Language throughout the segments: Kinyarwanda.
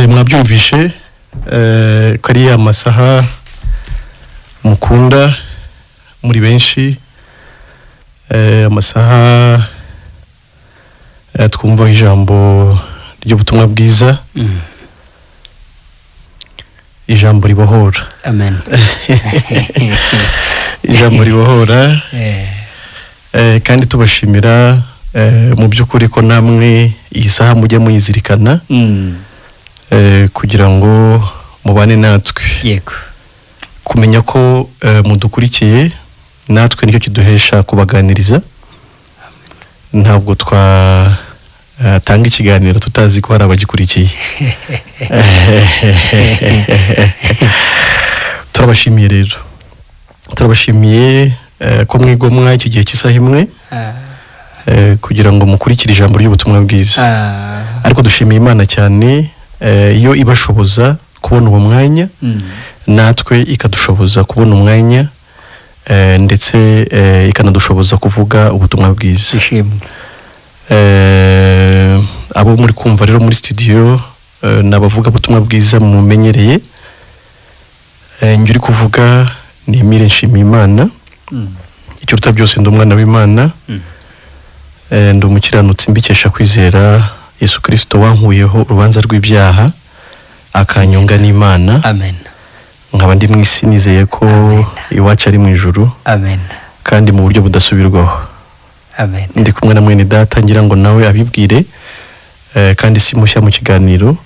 Mwabyumvishe ko ari amasaha mukunda muri benshi, amasaha twumva ijambo ry'ubutumwa bwiza, ijambo ribohora. Amen. Ijambo ribohora. Kandi tubashimira mu by'ukuri ko namwe iyi saha mujye muyizirikana kugira ngo mubane natwe. Yego. Kumenya ko mudukurikiye natwe nicyo kiduhesha kubaganiriza. Ntabwo twatanga ikiganiro tutazi ko hari abagikurikiye. Turabashimiye rero, turabashimiye ko mwigomwa iki gihe cy'isaha imwe kugira ngo mukurikire ijambo ry'ubutumwa bwiza. Ariko dushimiye Imana cyane iyo ibashoboza kubona uwo mwanya, natwe ikadushoboza kubona umwanya, ndetse ikanadushoboza kuvuga ubutumwa bwiza. Abo muri kumva rero muri studio nabavuga ubutumwa bwiza mumenyereye. Njye uri kuvuga ni Emile Nshimiyimana. Ikiruta byose ndi umwana w'Imana, ndi umukiranutsi mbikesha kwizera Yesu Kristo wankuyeho urubanza rw'ibyaha akanyunga n'Imana. Amen. Nkaba ndi mu isi nizeye ko iwacu ari mu ijuru. Amen. Kandi mu buryo budasubirwaho. Amen. Ndi kumwe na mwene data ngira ngo nawe abibwire, kandi si mushya mu kiganiro,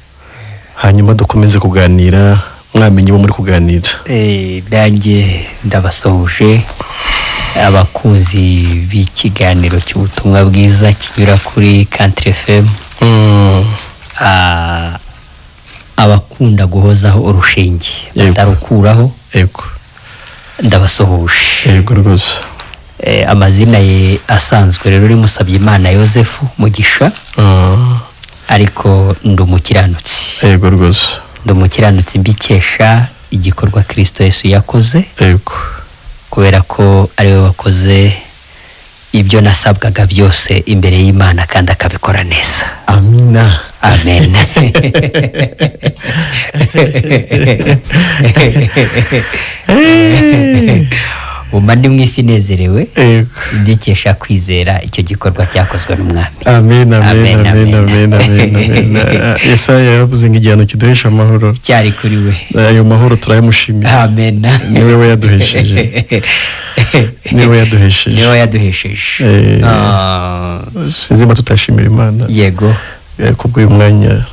hanyuma dukomeze kuganira mwamenye bo muri kuganira. Nanjye ndabasoje abakunzi b'ikiganiro cy'ubutumwa bwiza kinyura kuri Country FM. Abakunda guhozaho urushinge batarukuraho. Yego. Ndabasohoje. Yego rwose. Amazina ye asanzwe rero ni Musabyimana Joseph Mugisha. Ariko ndi umukiranutsi. Yego rwose. Ndi umukiranutsi mbikesha igikorwa Kristo Yesu yakoze. Yego. Kubera ko ari we wakoze ibyo nasabwaga byose imbere y'Imana kandi akabikora neza. Amina. Amen. Umva ndi mu isi nezerewe ndikesha kwizera icyo gikorwa cyakozwe n'Umwami. Amen, amen, amen, amen, amen. Yesaya yaravuze ngo igihano kiduhesha amahoro cyari kuri we. Ayo mahoro turayamushimira. Amen. Niwe we yaduhesheje. Niwe yaduhesheje. Niwe yaduhesheje. Sinzi niba tutashimira Imana. Yego. Kubw'uyu mwanya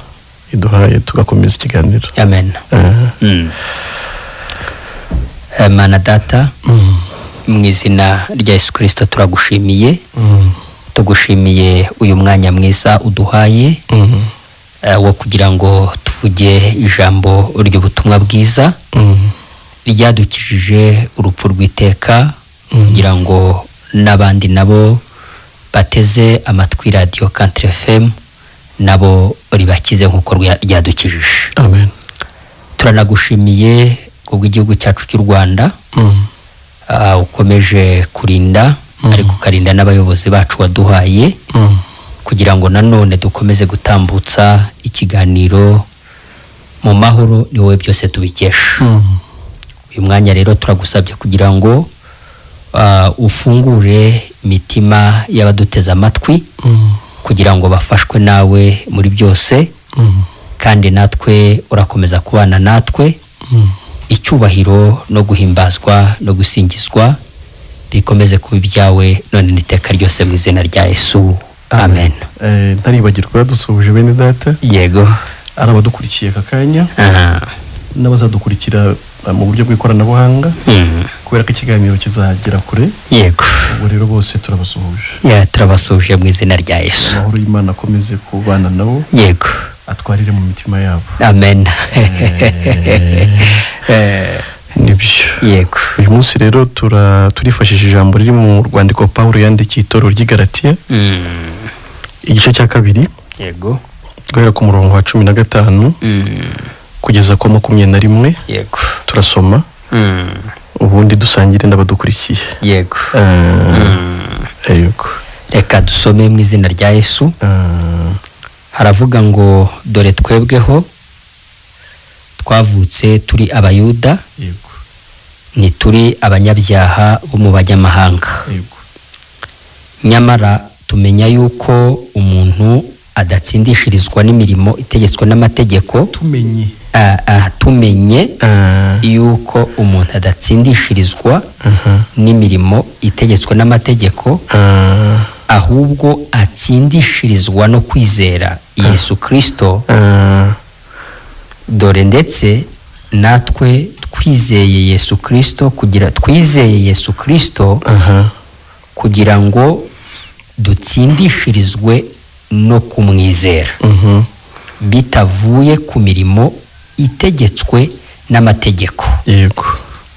iduhaye tugakomeza ikiganiro. Amen. Mana data, mu izina rya Yesu Kristo turagushimiye. Tugushimiye uyu mwanya mwiza uduhaye wo kugira ngo tuvuge ijambo ry'ubutumwa bwiza ryadukijije urupfu rw'iteka, kugira ngo n'abandi nabo bateze amatwi radio Country FM nabo ribakize nkuko ryadukijije. Amen. Turanagushimiye kubw'igihugu cyacu cy'u Rwanda, ukomeje kurinda, ariko ukarinda n'abayobozi bacu waduhaye, kugira ngo nanone dukomeze gutambutsa ikiganiro mu mahoro. Ni wowe byose tubikesha. Uyu mwanya rero turagusabye kugira ngo ufungure imitima y'abaduteze amatwi, kugira ngo bafashwe nawe muri byose, kandi natwe urakomeza kubana natwe. Icyubahiro no guhimbazwa no gusingizwa bikomeze kuba ibyawe none n'iteka ryose mu izina rya Yesu. Amen. Ntaribagirwa dusuhuje bene data. Yego. Ari abadukurikiye aka kanya n'abazadukurikira mu buryo bw'ikoranabuhanga, kubera ko ikiganiro kizagera kure. Yego. Ubwo rero bose turabasuhuje. Turabasuhuje mu izina rya Yesu. Amahoro y'Imana akomeze kubana nabo. Yego. Atwarire mu mitima yabo. Amen. Nibyo. Yego. Uyu munsi rero turifashishije ijambo riri mu rwandiko Pawulo yandikiye itorero ry'i Galatiya, igice cya 2. Yego. Guhera ku murongo wa 15 kugeza ku 21. Yego. Turasoma ubundi dusangire n'abadukurikiye. Yego. Yego. Reka dusome mu izina rya Yesu. Haravuga ngo dore twebweho Twavutse turi Abayuda, Yego. ntituri abanyabyaha bo mu banyamahanga. Yego. Nyamara tumenya yuko umuntu adatsindishirizwa n'imirimo itegetswe n'amategeko. Tumenye. Tumenye yuko umuntu adatsindishirizwa n'imirimo itegetswe n'amategeko, ahubwo atsindishirizwa no kwizera Yesu Kristo. Dore ndetse natwe twizeye Yesu Kristo kugira ngo dutsindishirizwe no kumwizera, bitavuye ku mirimo itegetswe n'amategeko. Yego.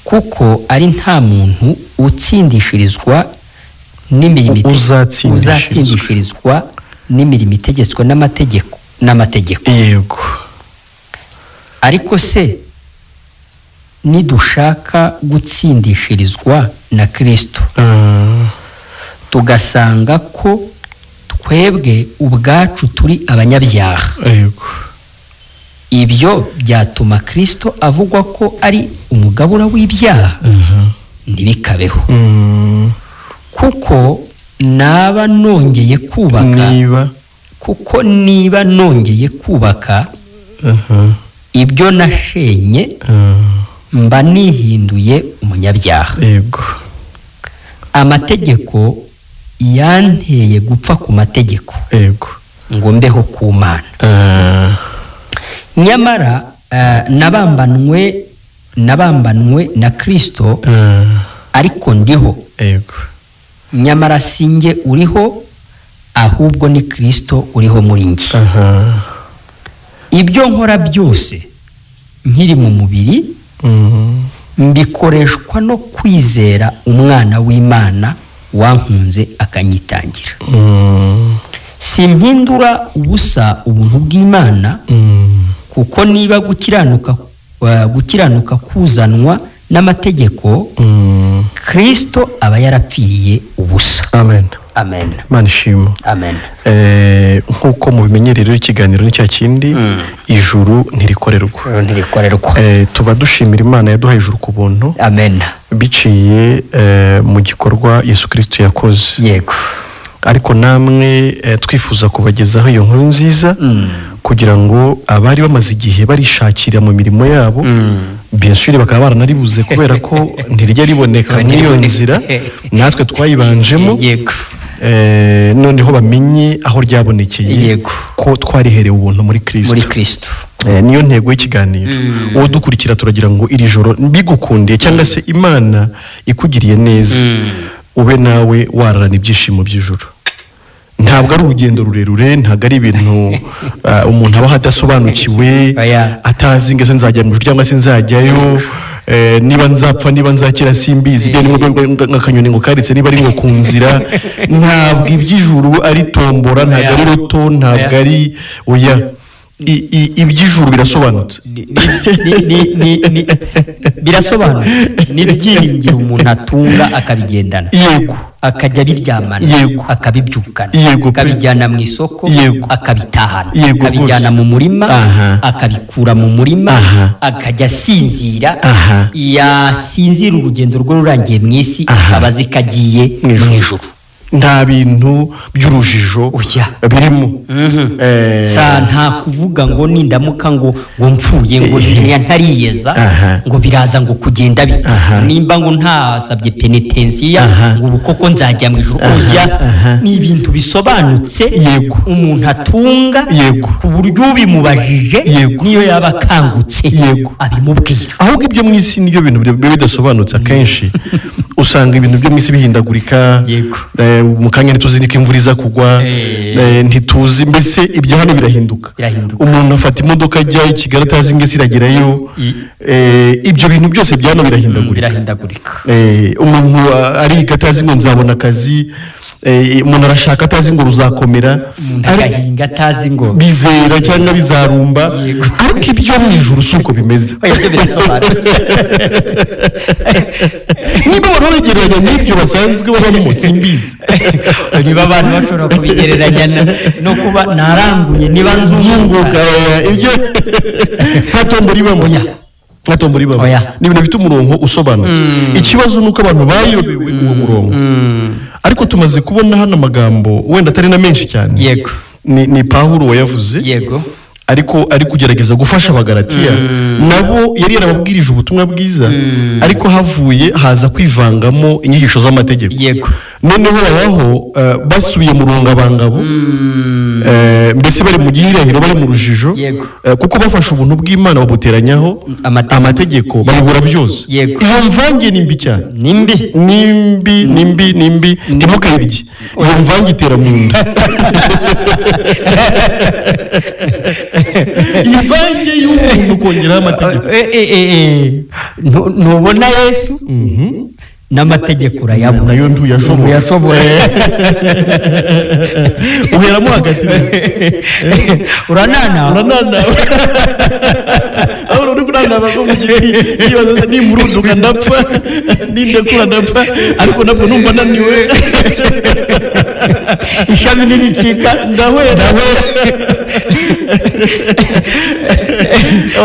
Kuko ari nta muntu utsindishirizwa n'imirimo uzatsindishirizwa n'imirimo itegetswe n'amategeko. Yego. Ariko se nidushaka gutsindishirizwa na Kristo, tugasanga ko twebwe ubwacu turi abanyabyaha, Yego. ibyo byatuma Kristo avugwa ko ari umugabura w'ibyaha? Ntibikabeho. Kuko naba nongeye kubaka niba nongeye kubaka ibyo nashenye, mba nihinduye umunyabyaha. Yego. Amategeko yanteye gupfa ku mategeko, Yego, ngo mbeho ku Mana. Nyamara nabambanwe na Kristo, ariko ndiho. Yego. Nyamara sinjye uriho, ahubwo ni Kristo uriho muri njye. Ibyo nkora byose nkiri mu mubiri, mbikoreshwa no kwizera umwana w'Imana wankunze akanyitangira. Simpindura ubusa ubuntu bw'Imana, kuko niba gukiranuka kuzanwa n'amategeko, Kristo aba yarapfiriye ubusa. Amen. Amen. Imana ishimwe. Amen. Nkuko mubimenyereye rero ikiganiro ni cya kindi, ijuru ntirikorerwa. Ntirikorerwa. Tuba dushimira Imana yaduhaye ijuru ku buntu. Amen. Biciye mu gikorwa Yesu Kristo yakoze. Yego. Ariko namwe twifuza kubagezaho iyo nkuru nziza, kugira ngo abari bamaze igihe barishakira mu mirimo yabo, bien sûr bakaba baranaribuze kubera ko ntirijya riboneka muri iyo nzira, natwe twayibanjemo. Yego. Noneho bamenye aho ryabonekeye. Yego. Ko twariherewe ubuntu muri Kristo. Muri Kristo. Niyo ntego y'ikiganiro. Uwo dukurikira turagira ngo iri joro bigukundiye cyangwa se Imana ikugiriye neza, ube nawe wararana ibyishimo by'ijuru. Ntabwo ari urugendo rurerure, ntabwo ari ibintu umuntu aba adasobanukiwe, atazi ngo ese nzajya mu ijuru cyangwa se nzajyayo, niba nzapfa niba nzakira simbizi, ibyo nk'akanyoni ngo karitse niba ari ngo ku nzira. Ntabwo iby'ijuru ari tombora, ntabwo ari roto, ntabwo ari oya. Iby'ijuru birasobanutse. Birasobanutse. Ni ibyiringiro umuntu atunga akabigendana. Yego. Akajya abiryamana, Yego. akabibyukana, Yego. akabijyana mu isoko, Yego. akabitahana, Yego. akabijyana mu murima, akabikura mu murima, akajya asinzira. Yasinzira urugendo rwe rurangiye mu isi, akaba azi ko agiye mu ijuru. Nta bintu by'urujijo birimo. Sa nta kuvuga ngo nindamuka ngo mpfuye ngo ntariyeza ngo biraza ngo kugenda bite, nimba ngo ntasabye penetensiya ngo ubu koko nzajya mu ijuru. Oya, ni ibintu bisobanutse. Yego. Umuntu atunga, Yego. ku buryo ubimubajije Yego. niyo yaba akangutse Yego. abimubwira. Ahubwo ibyo mu isi nibyo bintu biba bidasobanutse akenshi. Usanga ibintu byo mu isi bihindagurika. Yego. Mu kanya ntituzi niko imvura iza kugwa, ntituzi mbese ibyo hano birahinduka. Birahinduka. Umuntu afata imodoka ajya i Kigali atazi ngo ese iragerayo. Ibyo bintu byose bya hano birahindagurika. Birahindagurika. Umuntu ariga atazi ngo nzabona akazi. Umuntu arashaka atazi ngo ruzakomera, umuntu agahinga atazi ngo bizera cyangwa bizarumba, ariko ibyo mu ijuru si uko bimeze. Niba abantu babigereranya n'ibyo basanzwe babamo simbizi, niba abantu bashobora kubigereranya no kuba naranguye niba nzunguka, ibyo nta tombo ribamo. Nta tombo ribamo, ni ibintu bifite umurongo usobanutse. Ikibazo ni uko abantu bayobewe uwo murongo. Ariko tumaze kubona hano amagambo wenda atari na menshi cyane. Yego. Ni Pawulo wayavuze. Yego. Ariko ari kugerageza gufasha Abagalatiya, nabo yari yarababwirije ubutumwa bwiza, ariko havuye haza kwivangamo inyigisho z'amategeko. Yego. Noneho babaho basubiye mu rungabangabo, mbese bari mu gihirahiro, bari mu rujijo, kuko bafashe ubuntu bw'Imana babuteranyaho amategeko, babibura byose. Yego. Iyo mvange ni mbi cyane. Ni mbi. Ni mbi, ni mbi, ni mbi. Ntimukayirye. Iyo mvange itera mu nda. Imvange y'umuntu kongeraho amategeko. Ntubona Yesu n'amategeko urayabona, nayo ntuyashobora. Uheramo hagati, uranana uranana, aho uri kunanana ko mu gihe yibaza nimurunduka ndapfa, nindekura ndapfa, ariko nabwo numva naniwe, ishami niricika ndahwera.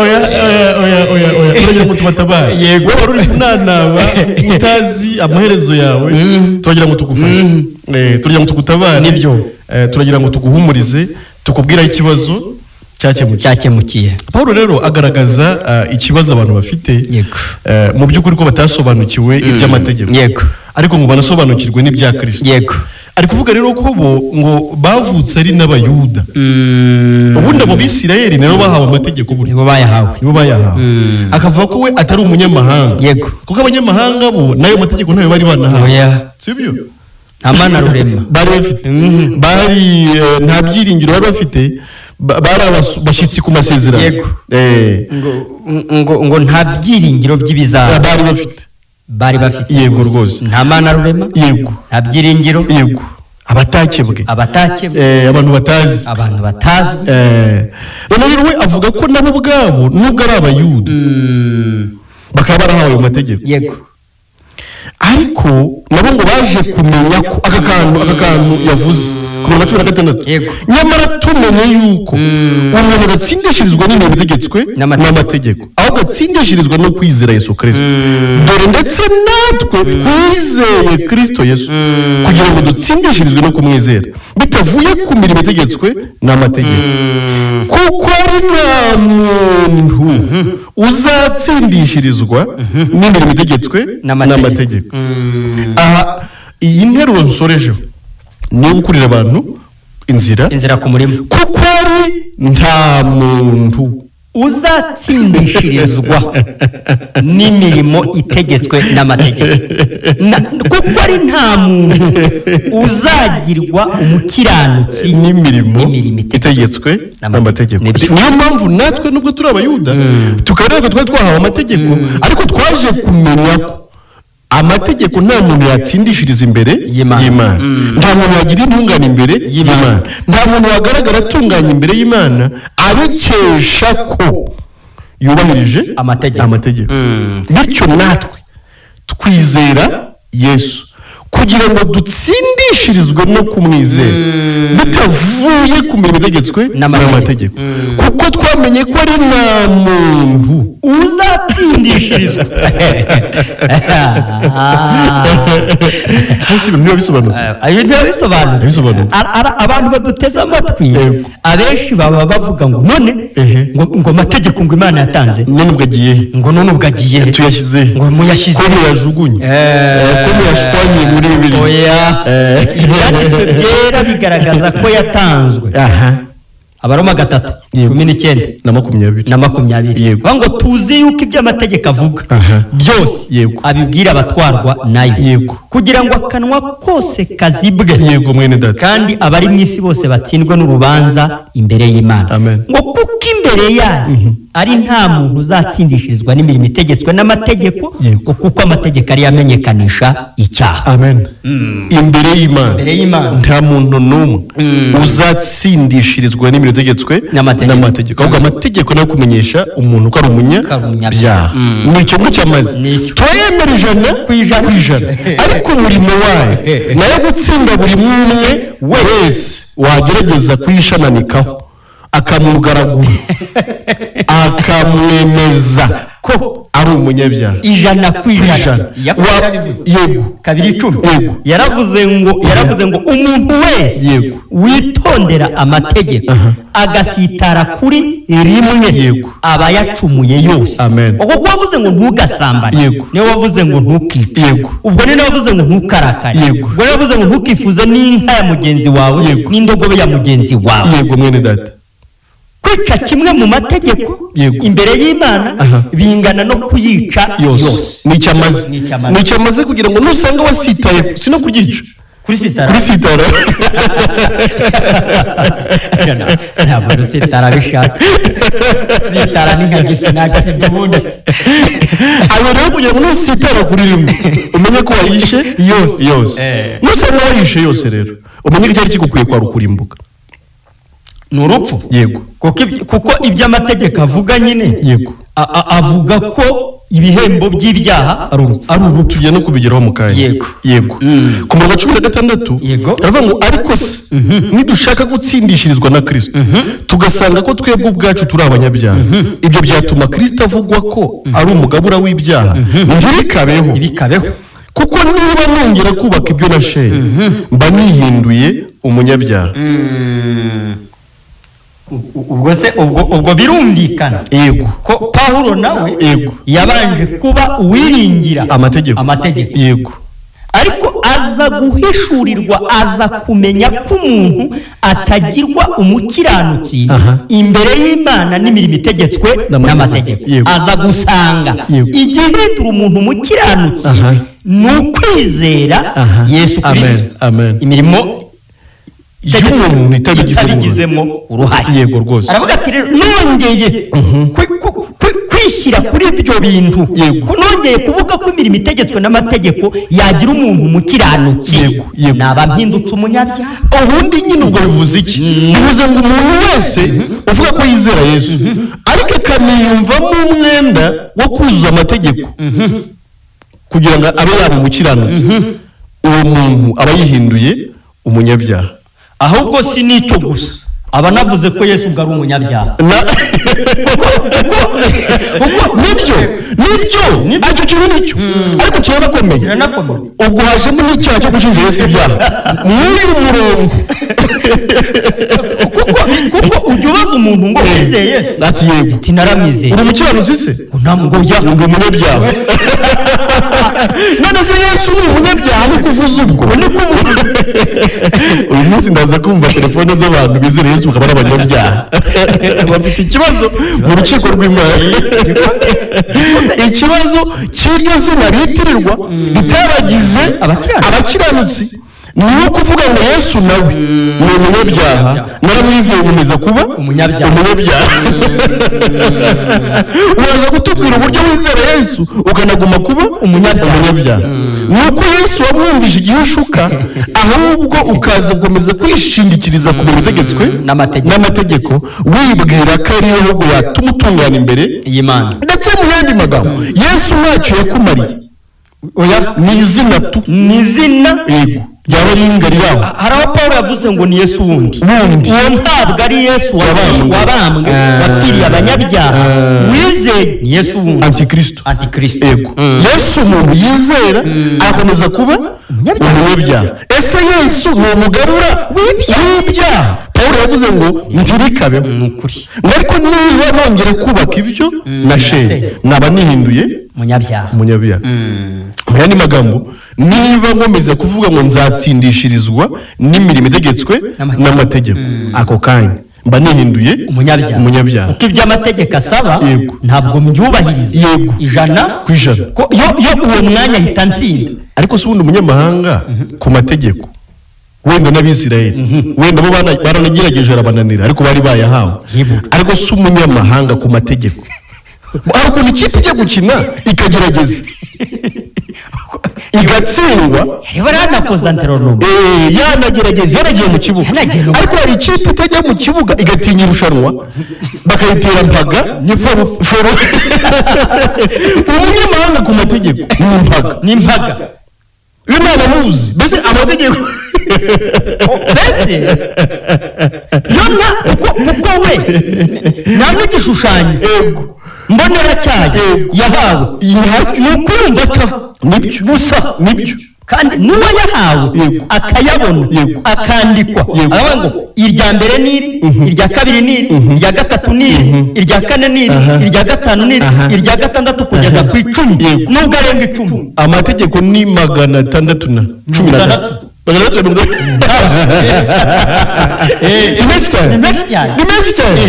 Oya oya oya oya oya, turagira ngo tubatabare. Yego. Wowe uri kunanaba utazi amaherezo yawe, turagira ngo tugufashe, turagira ngo tugutabare. Nibyo. Turagira ngo tuguhumurize, tukubwira ikibazo cyakemukiye. Pawulo rero agaragaza ikibazo abantu bafite. Yego. Mu by'ukuri ko batasobanukiwe iby'amategeko. Yego. Ariko ngo banasobanukirwe n'ibya Kristo. Yego. Ari kuvuga rero ko bo ngo bavutse ari n'Abayuda. Ubundi abo Bisirayeli nabo bahawe amategeko, buryo nibo bayahawe. Nibo bayahawe. Akavuga ko we atari umunyamahanga. Yego. Kuko abanyamahanga bo nayo mategeko ntayo bari banahawe. Oya. Sibyo? Nta mana rurema bari bafite. Bari nta byiringiro bari bafite, bari abashyitsi ku masezerano. Yego. Ngo nta byiringiro by'ibizaba bari bafite. Bari bafite. Yego rwose. Nta mana rurema. Yego. Nta byiringiro. Yego. Abatakebwe. Abatakebwe. Abantu batazi. Abantu batazwi. Noneho we avuga ko nabo ubwabo nubwo ari Abayuda, bakaba barahawe amategeko. Yego. Ariko nabo ngo baje kumenya ko aka kantu yavuze ku mirongo 16. Yego. Nyamara tumenye yuko umuntu adatsindishirizwa n'ibintu bitegetswe n'amategeko, ahubwo atsindishirizwa no kwizera Yesu Kristo. Dore ndetse natwe twizeye Kristo Yesu kugira ngo dutsindishirizwe no kumwizera, bitavuye ku mirimo itegetswe n'amategeko. Kuko ari nta muntu uzatsindishirizwa n'imirimo itegetswe n'amategeko. Aha iyi nteruro nsorejeho ni gukurira abantu inzira ku murima, kuko ari nta muntu uzatsindishirizwa n'imirimo itegetswe n'amategeko, kuko ari nta muntu uzagirwa umukiranutsi n'imirimo itegetswe n'amategeko. Niyo mpamvu natwe nubwo turi Abayuda tukaba twari twahawe amategeko, ariko twaje kumenya ko amategeko nta muntu yatsindishiriza imbere y'Imana, nta muntu wagira intungane imbere y'Imana, nta muntu wagaragara atunganye imbere y'Imana abikesha ko yubahirije amategeko. Bityo natwe twizera Yesu kugira ngo dutsindishirizwe no kumwizera, bitavuye ku mirimo itegetswe n'amategeko, kuko twamenye ko ari nta muntu uzatsindishirizwa. Niba bisobanutse. Niba bisobanutse. Abantu baduteze amatwi abenshi baba bavuga ngo none ngo amategeko ngo Imana yatanze none ubwo agiye, ngo none ubwo agiye, tuyashyize, ngo muyashyize, ko muyajugunye, ko muyashwanye muri bibiri. Oya, ibyanditswe byera bigaragaza ko yatanzwe. Abaroma 3:19 na 20 na 20. Ngo tuzi yuko ibyo amategeko avuga byose abibwira abatwarwa nayo, kugira ngo akanwa kose kazibwe, yego mwene data, kandi abari mu isi bose batsindwe n'urubanza imbere y'Imana. Amen. Ngo kuko imbere Imbere yayo ari nta muntu uzatsindishirizwa n'imirimo itegetswe n'amategeko, kuko amategeko ari yamenyekanisha icyaha. Amen. Imbere y'Imana nta muntu n'umwe uzatsindishirizwa n'imirimo itegetswe n'amategeko, ahubwo amategeko nayo kumenyesha umuntu ko ari umunyabyaha. Ni icyo cyamaze turayemera 100%, ariko umurimo wayo nayo gutsinda buri umwe wese wagerageza kuyishananikaho akamugaragura akamwemeza ko ari umunyabyaha 100%. Yego. 2:10 yaravuze ngo umuntu wese witondera amategeko agasitara kuri rimwe aba yacumuye yose. Ubwo wavuze ngo ntugasambane, niwe wavuze ngo ntukice, ubwo ni wavuze ngo ntukarakare, ubwo ni wavuze ngo ntukifuze n'inka ya mugenzi wawe n'indogobe ya mugenzi wawe. Yego mwene data, kwica kimwe mu mategeko imbere y'Imana bingana no kuyica yose. Nicyo amaze kugira ngo nusanga wasitaye si no kuryica kuri sitara. Ntabwo rusitara bishaka, sitara ni nka gisinakisi ubundi. Ayo rero kugira ngo nusitara kuri rimwe umenye ko wayishe yose. Nusanga wayishe yose rero umenye ko cyari kigukwiye kwa rukurimbuka ni urupfu. Yego. Kuko ibyo amategeko avuga nyine, yego, avuga ko ibihembo by'ibyaha ari urupfu. Tugiye no kubigeraho mu kanya. Yego. Yego. Ku murongo wa 16 aravuga ngo ariko se nidushaka gutsindishirizwa na Kristo tugasanga ko twebwe ubwacu turi abanyabyaha, ibyo byatuma Kristo avugwa ko ari umugabura w'ibyaha. Ntibikabeho. Kuko niba nongera kubaka ibyo nashenye mba nihinduye umunyabyaha. Ubwo se ubwo birumvikana yego ko Pawulo nawe yabanje kuba uwiringira amategeko. Yego. Ariko aza guhishurirwa, aza kumenya ko umuntu atagirwa umukiranutsi imbere y'Imana n'imirimo itegetswe n'amategeko. Aza gusanga igihindura umuntu umukiranutsi ni ukwizera Yesu Kristo. Imirimo y'umuntu itabigizemo uruhare. Yego rwose. Aravuga ati nongeye kwishyira kuri ibyo bintu, nongeye kuvuga ko imirimo itegetswe n'amategeko yagira umuntu umukiranutsi, naba mpindutse umunyabyaha. Ubundi nyine ubwo bivuze iki? Bivuze ngo umuntu wese uvuga ko yizera Yesu ariko akaniyumvamo umwenda wo kuzuza amategeko kugira ngo abe yaba umukiranutsi, uwo muntu aba yihinduye umunyabyaha. Ahubwo si nicyo gusa, aba navuze ko Yesu ubwo ari umunyabyaha. Nibyo aricyo kintu nicyo, ariko kiranakomeye. Ubwo hajemo n'icyaha cyo gushinja Yesu ibyaha muri umurongo. Kuko ujya ubaza umuntu ngo wizeye Yesu, ati yego, ati naramwizeye. Uri umukiranutsi se? Ngo ndi umunyabyaha. None se Yesu ni umunyabyaha niko uvuze ubwo? Uyu munsi ndaza kumva telefone z'abantu bizera Yesu bakaba ari abanyabyaha, bafite ikibazo mu rukiko rw'Imana. Ikibazo cy'iryo zina bitirirwa ritaragize abakiranutsi ni ukuvuga ngo Yesu nawe ni umunyabyaha, naramwizeye nkomeza kuba umunyabyaha. Uraza kutubwira uburyo wizera Yesu ukanaguma kuba umunyabyaha. Ni uko Yesu wamwumvise igihe ushuka, ahubwo ukaza gukomeza kwishingikiriza ku bintu bitegetswe n'amategeko, wibwira ko ari ahubwo yatuma utungana imbere y'Imana. Ndetse mu yandi magambo, Yesu ntacyo yakumariye. Ni izina tu, ni izina. Yego. Ryaba ari ingariraho. Hari aho Pawulo yavuze ngo ni Yesu wundi. Uwo ntabwo ari Yesu wabambwe wapfiriye abanyabyaha, wizeye ni Yesu wundi. Antikristo. Yego. Yesu umuntu yizera akomeza kuba umunyabyaha. Ese Yesu ni umugarura w'ibyaha? Pawulo yavuze ngo ntibikabeho. Ni ukuri. Ariko niba nongera kubaka ibyo nashenye, naba nihinduye umunyabyaha. Mu yandi magambo, niba nkomeza kuvuga ngo nzatsindishirizwa n'imirimo itegetswe n'amategeko, ako kanya mba nihinduye umunyabyaha. Kuko ibyo amategeko asaba ntabwo mbyubahiriza 100%. Yo uwo mwanya ahita nsinda. Ariko si ubundi umunyamahanga ku mategeko Wenda n'Abisirayeli wenda bo baranagerageje arabananira, ariko bari bayahawe. Ariko si umunyamahanga ku mategeko. Hari ukuntu ikipe ijya gukina ikagerageza igatsindwa, yanagerageje yaragiye mu kibuga, ariko hari ikipe itajya mu kibuga igatinya irushanwa bakayitera mpaga ni foro. Umunyamahanga ku mategeko ni impaga, ni impaga. Imana muzi mbese amategeko mbese yona kuko we nta n'igishushanyo mbonera cyayo yahawe, ni ukumva nibyo gusa nibyo. Kandi n'uwo yahawe akayabona akandikwa, aravuga ngo irya mbere n'iri, irya kabiri n'iri, irya gatatu n'iri, irya kane n'iri, irya gatanu n'iri, irya gatandatu kugeza ku 10, nubwo arenga 10. Amategeko ni 613. Ni menshi cyane, ni menshi cyane.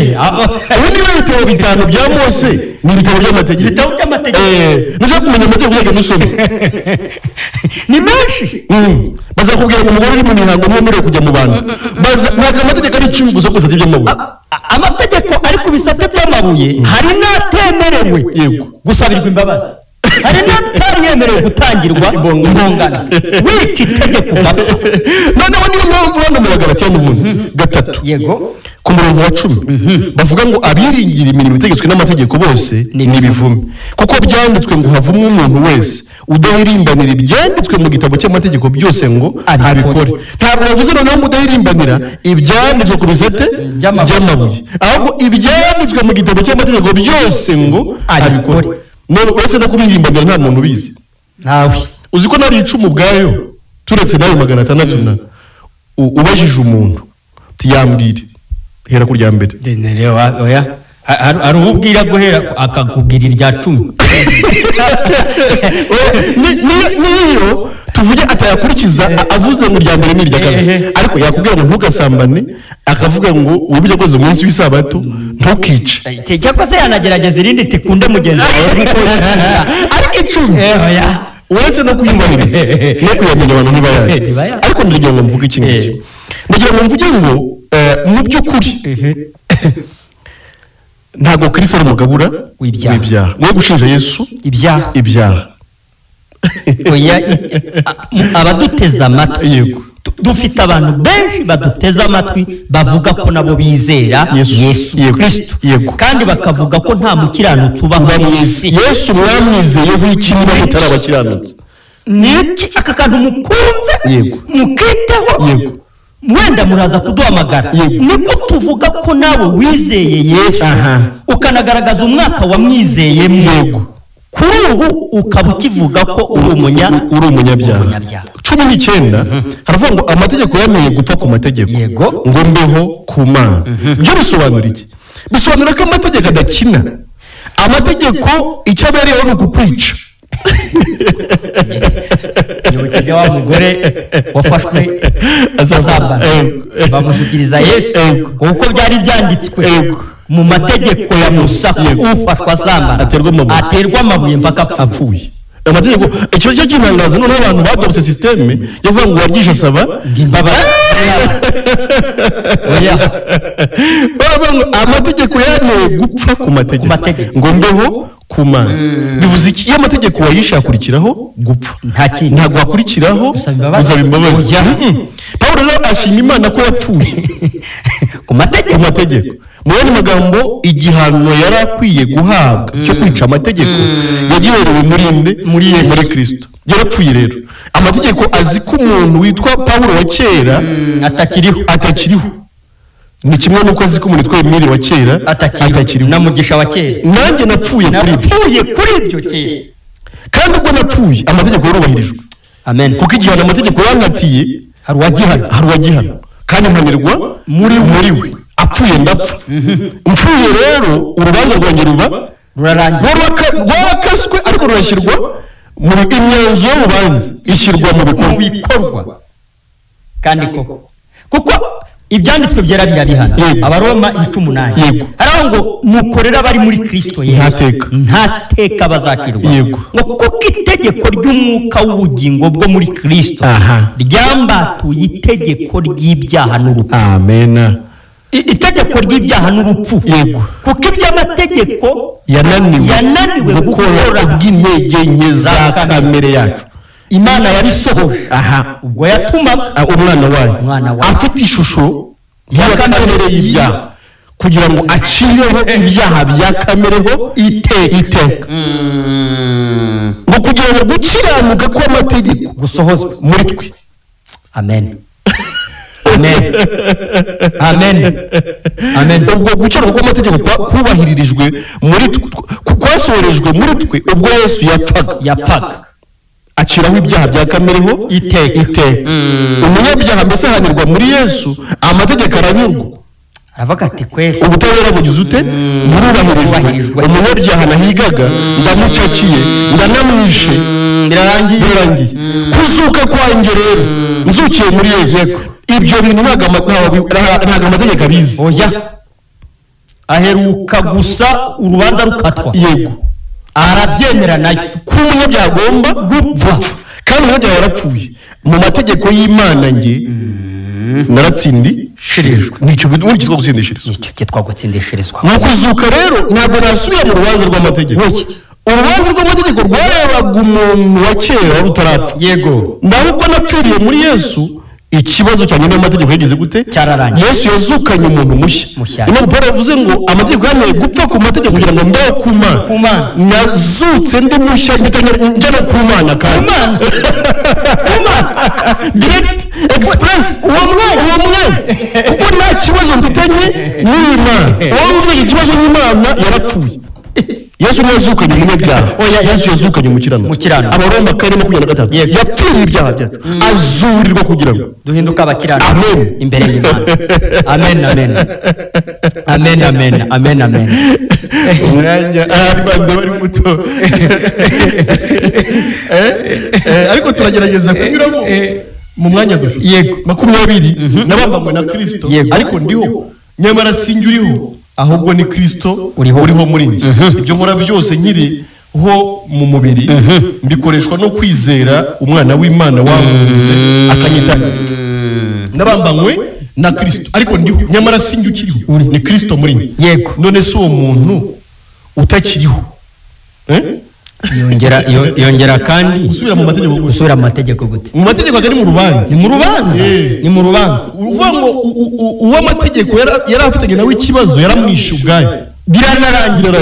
Ubu niba ibitabo 5 bya Mose ni ibitabo by'amategeko, ibitabo by'amategeko. Nushaka kumenya amategeko ujya gusoma, ni menshi. Bazakubwira ngo umugore uri mu mihango ntiwemerewe kujya mu bantu. Ntabwo amategeko ari 10 gusa gusa by'amabuye. Amategeko ari ku bisate by'amabuye hari n'atemerewe gusabirwa imbabazi, hari n'atari yemerewe gutangirwa impongano. Wica itegeko ugapfa. Noneho niyo mpamvu hano mu Bagalatiya n'ubundi 3 yego ku murongo wa 10 bavuga ngo abiringira imirimo itegetswe n'amategeko bose ni ibivume, kuko byanditswe ngo havumwe umuntu wese udahirimbanira ibyanditswe mu gitabo cy'amategeko byose ngo abikore. Ntabwo bavuze noneho ngo udahirimbanira ibyanditswe ku bisate by'amabuye, ahubwo ibyanditswe mu gitabo cy'amategeko byose ngo abikore. None uretse no kubihirimbanira nta muntu ubizi. Ntawe uzi ko nari 10 ubwayo turetse nayo 600 na ubajije umuntu tiyambwire hera ku rya mbere. Hari ubwira guhera akakubwira irya 10. Niyo tuvuge atayakurikiza avuze ngo irya mbere n'irya kabiri, ariko yakubwira ngo ntugasambane, akavuga ngo uburyo bwose umunsi w'isabato ntukice, cyangwa se yanagerageza irindi tikunde mugenzi wawe. Ariko 10 uretse no kuyubahiriza no kuyamenya abantu ntibayazi. Ariko ndagira ngo mvuge iki ngiki, ndagira ngo mvuge ngo mu by'ukuri ntabwo Kristo ari umugabura w'ibyaha. Mwe gushinja Yesu ibyaha. Abaduteze amatwi, dufite abantu benshi baduteze amatwi bavuga ko nabo bizera Yesu Kristo, kandi bakavuga ko nta mukiranutsi ubaho mu isi. Yesu mwamwizeye w'iki niba mutari abakiranutsi? Niki aka kantu mukumve mukiteho, wenda muraza kuduhamagara. Niko tuvuga ko nawe wizeye Yesu ukanagaragaza umwaka wamwizeyemo, kuri ubu ukaba ukivuga ko uri umunyabyaha. 19 haravuga ngo amategeko yamenye gupfa ku mategeko ngo mbeho ku Mana. Byo bisobanura iki? Bisobanura ko amategeko adakina. Amategeko icyo abereyeho ni ukukwica. Yibukije wa mugore wafashwe asambana, bamushyikiriza Yesu uko byari byanditswe mu mategeko ya Musa, ufashwa asambana aterwa amabuye mpaka apfuye. Amategeko ikibazo cy'intangazo noneho abantu badobse systeme yavuga ngo waryishe asaba imbabazi. Oya, amategeko yamenye gupfa ku mategeko ngo mbeho ku Mana. Bivuze iki? Iyo amategeko wayishe akurikiraho gupfa, ntabwo wakurikiraho gusaba imbabazi. Pawulo rero ashima Imana ko yapfuye ku mategeko. Mu yandi magambo, igihano yari akwiye guhabwa cyo kwica amategeko yagiherewe muri nde? Muri Kristo. Yarapfuye rero. Amategeko azi ko umuntu witwa Pawulo wa kera atakiriho. Ni kimwe n'uko azi ko umuntu witwa Emile wa kera atakiriho, na Mugisha wa kera. Nanjye napfuye kuri ibyo kera, kandi ubwo napfuye amategeko yarubahirijwe. Amen. Kuko igihano amategeko yankatiye hari uwagihana, kandi mpanirwa muri we. Apfuye ndapfa. Mfuye rero urubanza rwanjye ruba rurarangiye, rwarakaswe ariko rurashyirwa mu imyanzuro y'urubanza ishyirwa mu bikorwa. Kandi koko kuko Ibyanditswe byera birabihana. Abaroma 8. Yego. Haraho ngo mukorera bari muri Kristo Yesu nta teka bazacirwa. Yego. Ngo kuko itegeko ry'umwuka w'ubugingo bwo muri Kristo ryambatuye itegeko ry'ibyaha n'urupfu. Amen. Itegeko ry'ibyaha n'urupfu. Yego. Kuko iby'amategeko yananiwe gukora ubw'intege nke za kamere yacu. Imana yarisohoje. Ubwo yatumaga umwana wayo afite ishusho ya kamere y'ibyaha kugira ngo acireho ibyaha bya kamereho iteka. Ngo kugira ngo gukiranuka kw'amategeko gusohozwe muri twe. Amen. Amen. Amen. Amen. Ubwo gukiranuka kw'amategeko kubahiririjwe muri twe, kwasohorejwe muri twe ubwo Yesu yapfaga. Aciraho ibyaha bya kamereho iteka. Umunyabyaha mbese ahanirwa muri Yesu, amategeko aranyurwa. Aravuga ati kweli ubutabera bugize ute? Burubahirijwe. Umunyabyaha nahigaga ndamucakiye, ndanamwishe, birarangiye. Kuzuka kwanjye rero nzukiye muri Yesu, ibyo bintu ntabwo amategeko abizi. Oya, aheruka gusa urubanza rukatwa. Yego. Arabyemera nayo ko umunyabyaha agomba gupfa, kandi umunyabyaha yarapfuye. Mu mategeko y'Imana nge naratsindishirijwe. Nicyo cyitwa gutsindishirizwa. Nicyo cyitwa gutsindishirizwa. Mu kuzuka rero ntabwo nasubira mu rubanza rw'amategeko. Urubanza rw'amategeko rwarebaga umuntu wa kera wari utarapfa. Yego. Ndabwo napfiriye muri Yesu, ikibazo cyanjye n'amategeko yagize gute? Cyararangiye. Yesu yazukanye umuntu mushya. Niyo Paul yavuze ngo amategeko yanteye gupfa ku mategeko kugira ngo mbeho ku Mana. Nazutse ndi mushya njya no ku Mana kandi. Ku Mana. Direct express uwo mwanya. Kuko nta kibazo mfitanye n'Imana. Uwo mvuze ikibazo n'Imana yarapfuye. Yesu yazukanye umunyabyaha. Yesu yazukanye umukirano. Abaroma 4:23. Yapfiriye ibyaha byacu, azurirwa kugira ngo duhinduke abakirano. Amen. Imbere y'Imana. Amen, amen. Amen, amen, amen, amen. Umwanya abanza bari muto. Ariko turagerageza kunyuramo mu mwanya dufite. Yego. 20 nabambanywe na Kristo, ariko ndiho nyamara sinjye uriho, ahubwo ni Kristo uriho muri njye. Ibyo nkora byose nkiri ho mu mubiri mbikoreshwa no kwizera umwana w'Imana wankunze akanyitangira. Nabambanywe na Kristo ariko ndiho nyamara sinjye ukiriho, ni Kristo muri njye. Yego. None se uwo muntu utakiriho yongera kandi gusubira mu mategeko gute? Gusubira mu mategeko gute? Mu mategeko agari mu rubanza. Ni mu rubanza. Ni mu rubanza. Uvuga ngo uwo amategeko yari afitanye nawe ikibazo yaramwishe ubwayo. Biranarangira.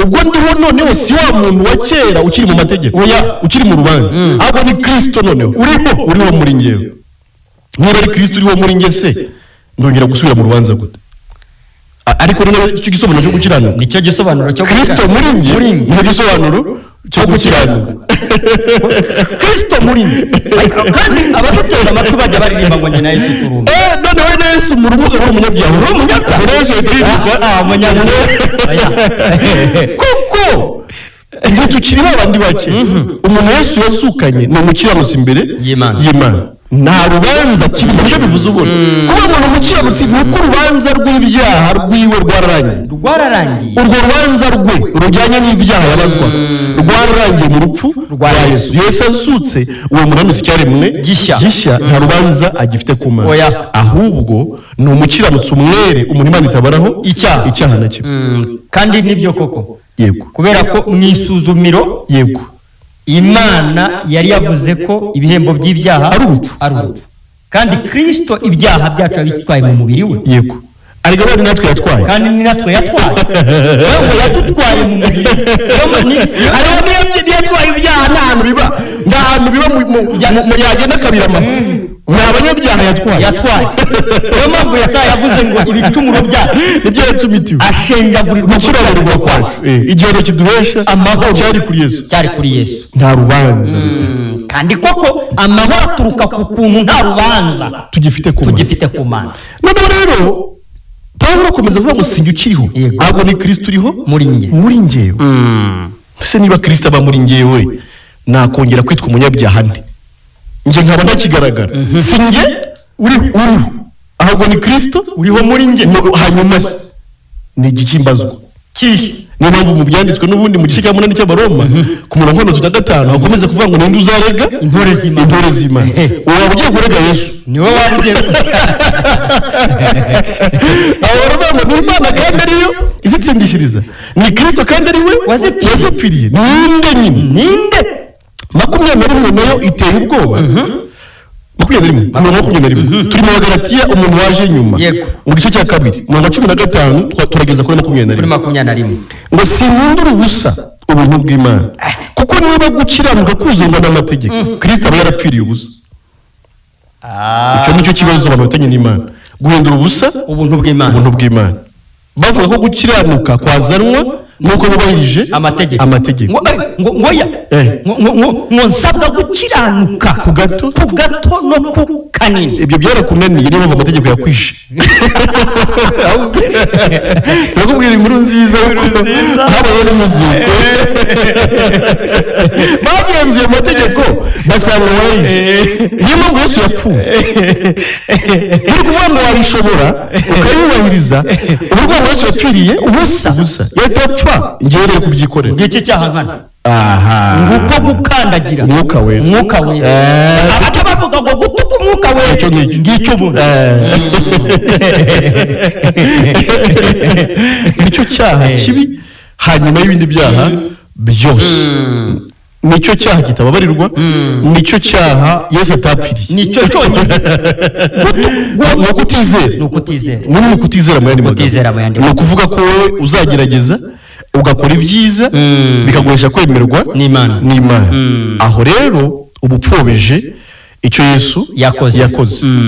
Ubwo ndiho noneho si wa muntu wa kera ukiri mu mategeko. Oya, ukiri mu rubanza. Ahubwo ni Kristo noneho uriho muri njyewe. Niba ari Kristo uriho muri njye se ndongera gusubira mu rubanza gute? Ariko noneho icyo gisobanuro cyo gukiranuka. Nicyo gisobanuro cyo gukiranuka. Kristo muri njye nicyo gisobanuro cyo gukiranuka. Kristo muri njye. Kandi abadutera amatwi bajya baririmba ngo njye na Yesu turumva. Noneho na Yesu mu rumuga uri umunyabyaha. Uri umunyabyaha. Yesu yitwa umunyabyaha. Kuko igihe tukiri babandi bake, umuntu Yesu yazukanye ni umukiranutsi imbere y'Imana. Nta rubanza kirimo, nicyo bivuze ubundi. Kuba umuntu umukiranutsi ni uko urubanza rw'ibyaha rwiwe rwararangiye. Rwararangiye. Urwo rubanza rwe rujyanye n'ibyaha yabazwaga rwararangiye mu rupfu rwa Yesu. Yesu azutse uwo muramutse icyaremwe gishya, nta rubanza agifite ku Mana. Ahubwo ni umukiranutsi umwere, umuntu Imana itabaraho icyaha na kimwe. Kandi nibyo koko. Yego. Kubera ko mu isuzumiro, yego, Imana yari yavuze ko ibihembo by'ibyaha ari urupfu. Kandi Kristo ibyaha byacu yabitwaye mu mubiri we. Yego. Ariko ni natwe yatwaye. Kandi ni natwe yatwaye. Wewe yadutwaye mu mubiri. Ariko yatwaye ibyaha nta hantu biba. Nta hantu biba mu yagenda kabira amase. Ni abanyabyaha yatwaye. Niyo mpamvu Yesaya yavuze ngo ibicumuro byacu nibyo yacumitiwe, ashenjagurirwa gukiranirwa kwacu. Igihano kiduhesha amahoro cyari kuri Yesu. Cyari kuri Yesu. Nta rubanza. Kandi koko amahoro aturuka ku kuntu nta rubanza tugifite ku Mana. Noneho rero Pawulo akomeza avuga ngo sinjye ukiriho, ahubwo ni Kristo uriho muri njye. Muri njyewe. Ese niba Kristo aba muri njyewe nakongera kwitwa umunyabyaha nde? Njye nkaba ntakigaragara. Sinjye uriho, Ahubwo ni Kristo uriho muri njye. Hanyuma se ni igikimbazwa kihe? Niyo mpamvu mu byanditswe n'ubundi mu gice cya 8 cy'Abaroma ku murongo wa 35 hakomeza kuvuga ngo ninde uzarega intore z'Imana. Intore z'Imana. Uwo ugiye kurega Yesu niwe waba ugiye. Aho baravuga ngo ni Imana kandi ariyo izitsindishiriza, ni Kristo kandi ari we wazipfiriye. Ninde nyine? Ninde? 21 nayo iteye ubwoba. 21 21 turi mu Bagalatiya, umuntu waje nyuma mu gice cya 2 umurongo wa 15 turageza kuri 21. Ngo sinkundura ubusa ubuntu bw'Imana, kuko niba gukiranuka kuzurwa n'amategeko, Kristo aba yarapfiriye ubusa. Icyo nicyo kibazo abantu bafitanye n'Imana, guhindura ubusa ubuntu bw'Imana. Ubuntu bw'Imana. Bavuga ko gukiranuka kwazanwa nuko bubahirije amategeko. Ngo nsabwa gukiranuka ku gato no ku kanini. Ibyo byarakunaniye, niyo mpamvu amategeko yakwishe. Turakubwira inkuru nziza habayeho n'umuzuko. Bagenzuye amategeko basanga wayishe. Niyo mpamvu Yesu yapfuye. Uri kuvuga ngo wabishobora ukayubahiriza, uburwayi Yesu yapfiriye ubusa. Yatapfa ngewe rero kubyikorera. Ngiki cyaha nkana. Aha. Nguko gukandagira Umwuka Wera. Umwuka Wera. Abaca bavuga ngo gutuka Umwuka Wera. Ngicyo ubundi. Nicyo cyaha kibi hanyuma y'ibindi byaha byose. Nicyo cyaha kitababarirwa, nicyo cyaha Yesu atapfiriye. Nicyo cyonyine. Ni ukutizera. Ni ukutizera. Ni ukutizera mu yandi magambo. Ni ukuvuga ko wowe uzagerageza ugakora ibyiza bikaguhesha kwemerwa n'Imana. N'Imana. Aho rero uba upfobeje icyo Yesu yakoze.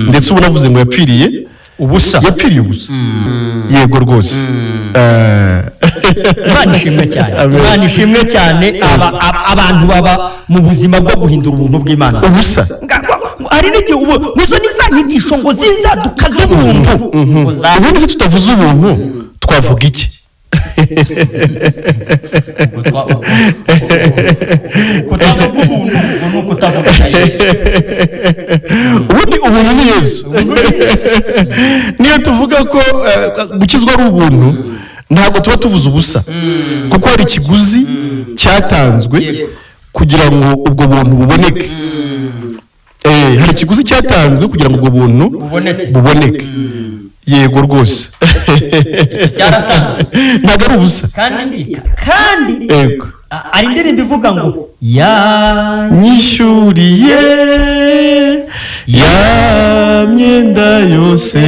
Ndetse ubu navuze ngo yapfiriye ubusa. Yapfiriye ubusa. Yego rwose. Imana ishimwe cyane. Imana ishimwe cyane. Abantu baba mu buzima bwo guhindura ubuntu bw'Imana ubusa. Hari n'igihe ubu nizo nizanyigisho ngo zinzaduka z'ubuntu. Ubundi se tutavuze ubuntu twavuga iki? Kutavuga ubuntu ni ukutavuga Yesu. Ubundi ubuntu ni Yesu. Niyo tuvuga ko gukizwa ari ubuntu, ntabwo tuba tuvuze ubusa, kuko hari ikiguzi cyatanzwe kugira ngo ubwo buntu buboneke. Hari ikiguzi cyatanzwe kugira ngo ubwo buntu buboneke. Yego rwose. Cyaratanzwe. Ntabwo ari ubusa. Kandi ari indirimbo ivuga ngo yanyishyuriye ya myenda yose,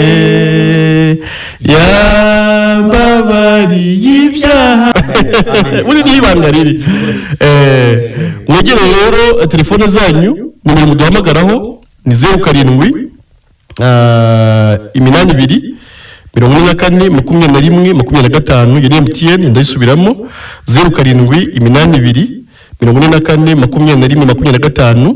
yambabariye ibyaha. Ubundi niho ibanga riri. Mwegere rero telefone zanyu, nimero muduhamagaraho ni 07 82 44 21 25. Yari MTN, ndayisubiramo 07 82 44 21 25.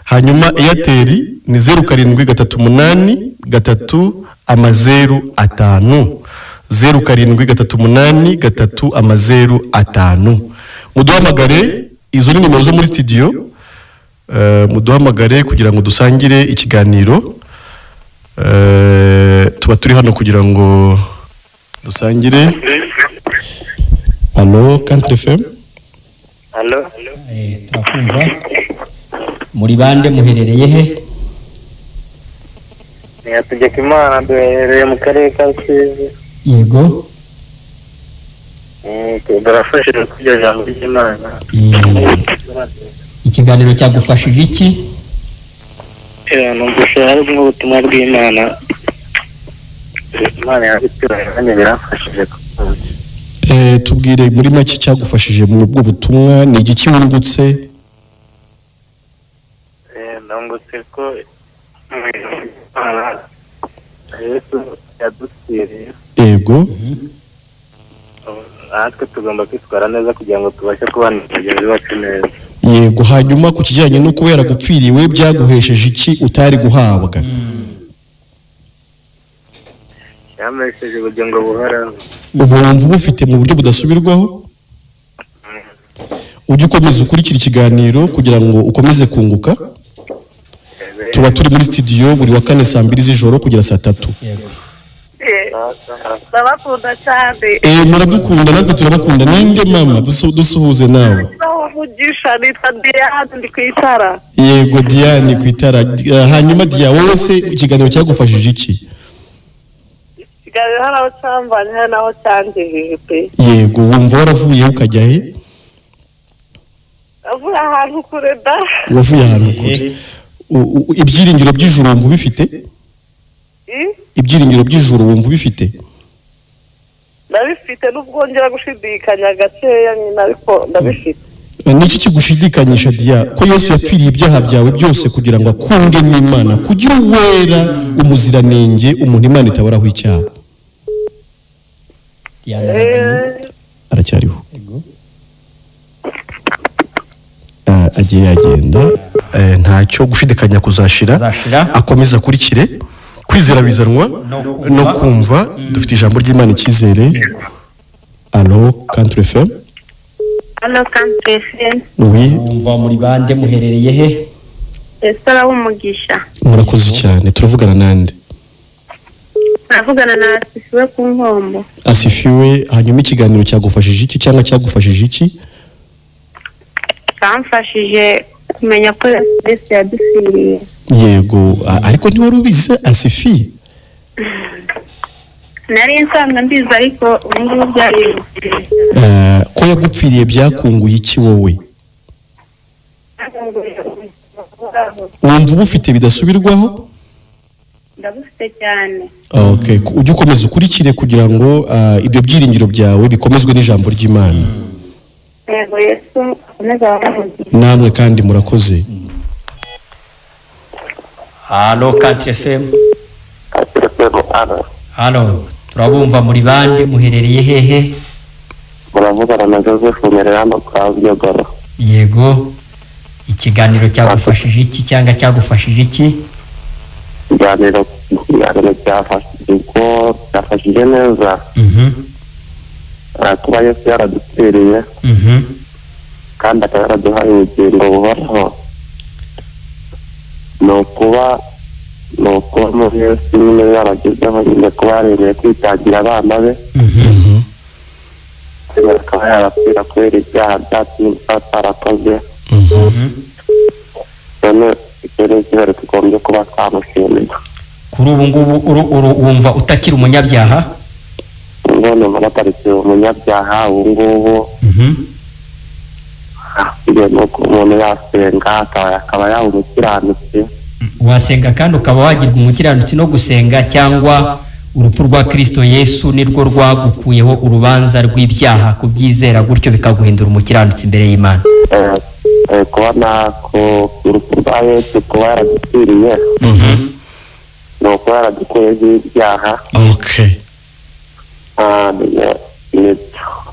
Hanyuma Airtel ni 07 38 3 0 5 07 38 3 0 5. Muduhamagare, izo ni nimero zo muri studio. Muduhamagare kugira ngo dusangire ikiganiro. Tuba turi hano kugira ngo dusangire. Allo Country FM. Allo. Turakumva. Muri bande, muherereye he? Ni Hategekimana, duherereye mu karere ka Rusizi. Yego. Turafashije kuri ijambo ry'Imana. Ikiganiro cyagufashije iki? Numvise harimo ubutumwa bw'Imana. Imana yabituraye birafashije. Tubwire muri make cyagufashije mu bwo butumwa, ni igiki wungutse? Nungutse ko Yesu yadupfiriye. Yego. Natwe tugomba kwitwara neza kugira ngo tubashe kubana na bagenzi bacu neza. Yego. Hanyuma ku kijyanye no kuba yaragupfiriwe, byaguhesheje iki utari guhabwa? Yampesheje ubugingo buhoraho. Ubu wumva ubufite mu buryo budasubirwaho? Ujye ukomeza ukurikira ikiganiro kugira ngo ukomeze kunguka. Tuba turi muri studio buri wa kane saa 2 z'ijoro kugera saa 3. Yego. Ndabakunda cyane. Muradukunda natwe turabakunda. Ninde mama dusuhuze nawe? Umugisha, nitwa Diane ndi kwitara. Yego Diane kwitara. Hanyuma Diane, wowe se ikiganiro cyagufashije iki? Ikiganiro hari aho cyamvanye hari n'aho cyangejeje pe. Yego, wumva waravuye ukajya he? Avuye ahantu kure da. Wavuye ahantu kure. Ibyiringiro by'ijuru wumva ubifite? Ibyiringiro by'ijuru wumva ubifite? Ndabifite nubwo ngera gushidikanya gakeya nyine, ariko ndabifite. Niki kigushidikanyisha Dia, ko Yesu yapfiriye ibyaha byawe byose kugira ngo akunge n'Imana, kugira uwera umuziranenge, umuntu Imana itabaraho icyaha? Aracyariho. Agiye yagenda, ntacyo gushidikanya kuzashira, akomeza akurikire. Kwizera bizanwa no kumva. Dufite ijambo ry'Imana icyizere. Allo Country FM. Allo Country FM. Oui. Umva muri bande, muherereye he? Esara w'umugisha. Murakoze cyane. Turavugana nande? Turavugana na Asifiwe ku Nkombo. Asifiwe, hanyuma ikiganiro cyagufashije iki cyangwa cyagufashije iki? Cyamfashije kumenya ko Yesu yadupfiriye. Yego, ariko ntiwari ubizi Asifi? Nari nsanzwe mbizi ariko ubu ngubu byari. Ko yagupfiriye byakunguye iki wowe? Wumva ubufite bidasubirwaho? Ndabufite cyane. Okay, ujye ukomeza ukurikire kugira ngo ibyo byiringiro byawe bikomezwe n'ijambo ry'Imana. Yego, Yesu akomeze abavuge. Namwe kandi murakoze. Allo Country FM. Allo, turabumva muri bande, muherereye hehe? Muravugana na Joseph Mererano kwa Byogoro. Yego, ikiganiro cyagufashije iki cyangwa cyagufashije iki? Ikiganiro cyafashije ko cyafashije neza. Kuba Yesu yaradupfiriye. Kandi akaba yaraduhaye ubugingo buhoraho. Ni ukuba muri Yesu nyine yaragezeho nyine kuba yaremeye kwitangira abana be. Akaba yarapfira kubera ibyaha byacu twarakoze. None icyo ni ikibazo tugombye kuba twamushimira. Kuri ubu ngubu wumva utakiri umunyabyaha? None muratarikiri umunyabyaha ubu ngubu. Nuko umuntu yasenga akaba yaba umukiranutsi. Wasenga kandi ukaba wagirwa umukiranutsi no gusenga, cyangwa urupfu rwa Kristo Yesu nirwo rwagukuyeho urubanza rw'ibyaha, kubyizera gutyo bikaguhindura umukiranutsi imbere y'Imana? Kubona ko urupfu rwa Yesu kuba yaradupfiriye ni ukuba yaradukuyeho ibyaha. Okay.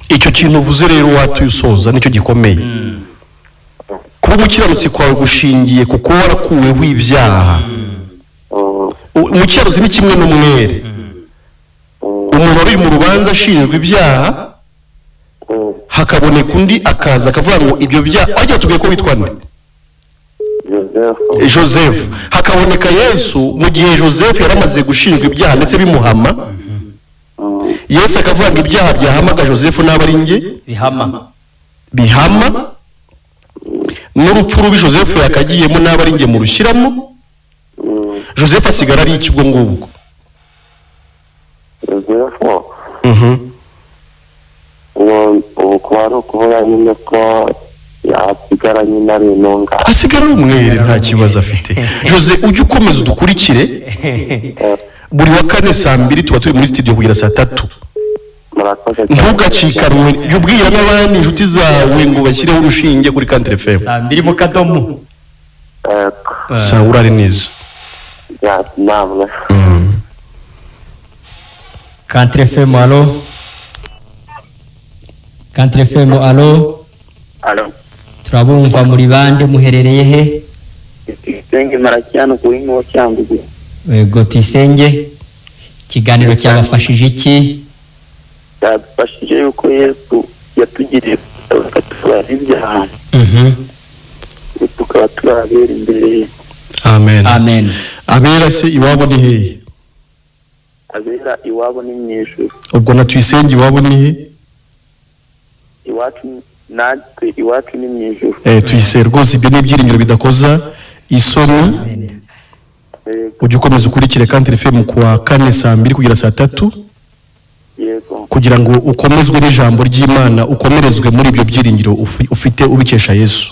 Icyo kintu uvuze rero watusoza nicyo gikomeye. Kuba umukiranutsi kwawe gushingiye kuko warakuweho ibyaha. Umukiranutsi ni kimwe n'umwere. Umuntu uri mu rubanza ashinjwa ibyaha, hakaboneka undi akaza akavuga ngo ibyo byaha ajya tubwiye ko witwa nde? Joseph. Hakaboneka Yesu mu gihe Joseph yaramaze gushinjwa ibyaha ndetse bimuhama. Yesu akavuga ngo ibyaha byahamaga Joseph n'aba ari nge bihama n'urupfu rubi Joseph yakagiyemo n'aba ari nge mu rushyiramo. Joseph asigara ari iki ubwo ngubwo? Joseph ubu kuba ari ukuvuga nyine ko yasigara nyine ari intunga, asigara ari umwere nta kibazo afite. Jose, ujye ukomeza udukurikire buri wa kane saa 2 tuba turi muri studio kugera saa 3. Ntugacikanwe, jya ubwira n'abandi inshuti zawe ngo bashyireho urushinge kuri Country FM. Saa 2 mu kadomo. Saa urare neza. Namwe. Country FM, allo. Country FM, allo. Allo. Turabumva muri bande, muherereye he? Tuyisenge Maracyano kuri Nkuba Cyangugu. Yego Tuyisenge, ikiganiro cyabafashije iki? Cyadufashije yuko Yesu yatugiriye akatubara ibyaha. Tukaba turabera imbere ye. Amen. Amen. Abera se iwabo ni hehe? Abera iwabo ni mu ijuru. Ubwo na Tuyisenge iwabo ni he? Iwacu natwe iwacu ni mu ijuru. Tuyisenge rwose ibyo ni ibyiringiro bidakoza isoni. Ujye ukomeza ukurikire Country FM kuwa kane saa 2 kugera saa 3. Yego. Kugira ngo ukomezwe n'ijambo ry'Imana, ukomerezwe muri ibyo byiringiro ufite ubikesha Yesu.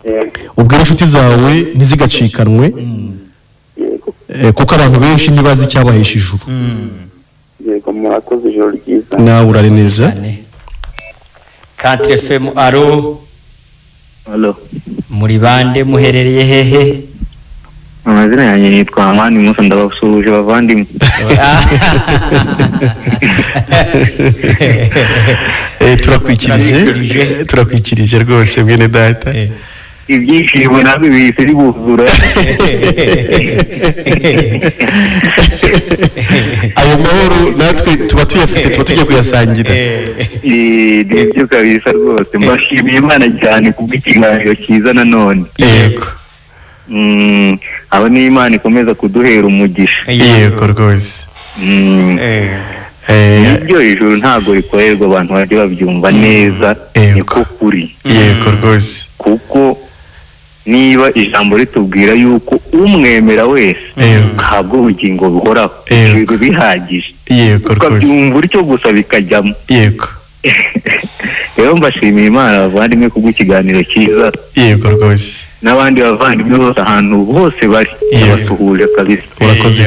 Yego. Ubwira inshuti zawe ntizigacikanwe. Yego. Kuko abantu benshi ntibazi icyabahesha ijuru. Yego, murakoze, ijoro ryiza. Nawe urare neza. Country FM, alo. Alo. Muri bande, muherereye hehe? Amazina yanjye nitwa Amani Musa, ndabasuhuje bavandimwe. Turakwikirije, turakwikirije rwose mwene data. Ibyishimo nabyo bihise bibuzura. Ayo mahoro natwe tuba tuyafite, tuba tugiye kuyasangira. Nibyo kabisa rwose, mbashimiye Imana cyane kubw'ikiganiro cyiza nanone. Yego. Abo ni Imana ikomeza kuduhera umugisha. Yego rwose. Nibyo, ijuru ntabwo rikorerwa abantu bajya babyumva neza, niko kuri. Yego rwose. Kuko niba ijambo ritubwira yuko umwemera wese ahabwa ubugingo buhoraho, ibyo bihagije. Yego rwose. Ukabyumva utyo gusa bikajyamo. Yego. Rero mbashimiye Imana bavandimwe kubw'ikiganiro cyiza. Yego rwose. N'abandi bavandimwe bose ahantu hose bari basuhuje kabisa. Urakoze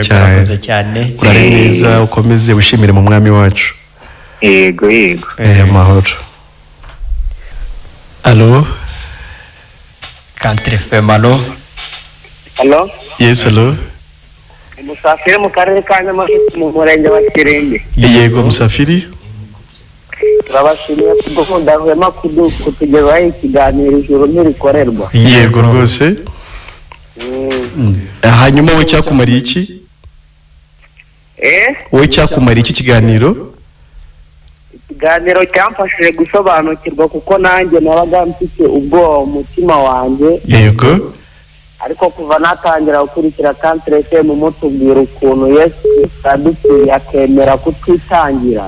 cyane. Urare neza, ukomeze wishimire mu mwami wacu. Yego yego. Amahoro. Alo. Country FM, alo. Alo. Yes, alo. Musafiri mu karere ka Nyamasheke mu murenge wa Kirenge. Yego Musafiri. Turabashimiye kubwo mudahwema kutugezaho ikiganiro ijuru ntirikorerwa. Yego rwose. Hanyuma wowe cyakumariye iki? Wowe cyakumariye iki kiganiro? Ikiganiro cyamfashije gusobanukirwa kuko nanjye nabaga mfite ubwoba mu mutima wanjye. Yego. Ariko kuva natangira gukurikira Country FM mutubwira ukuntu Yesu yadupfiriye akemera kutwitangira.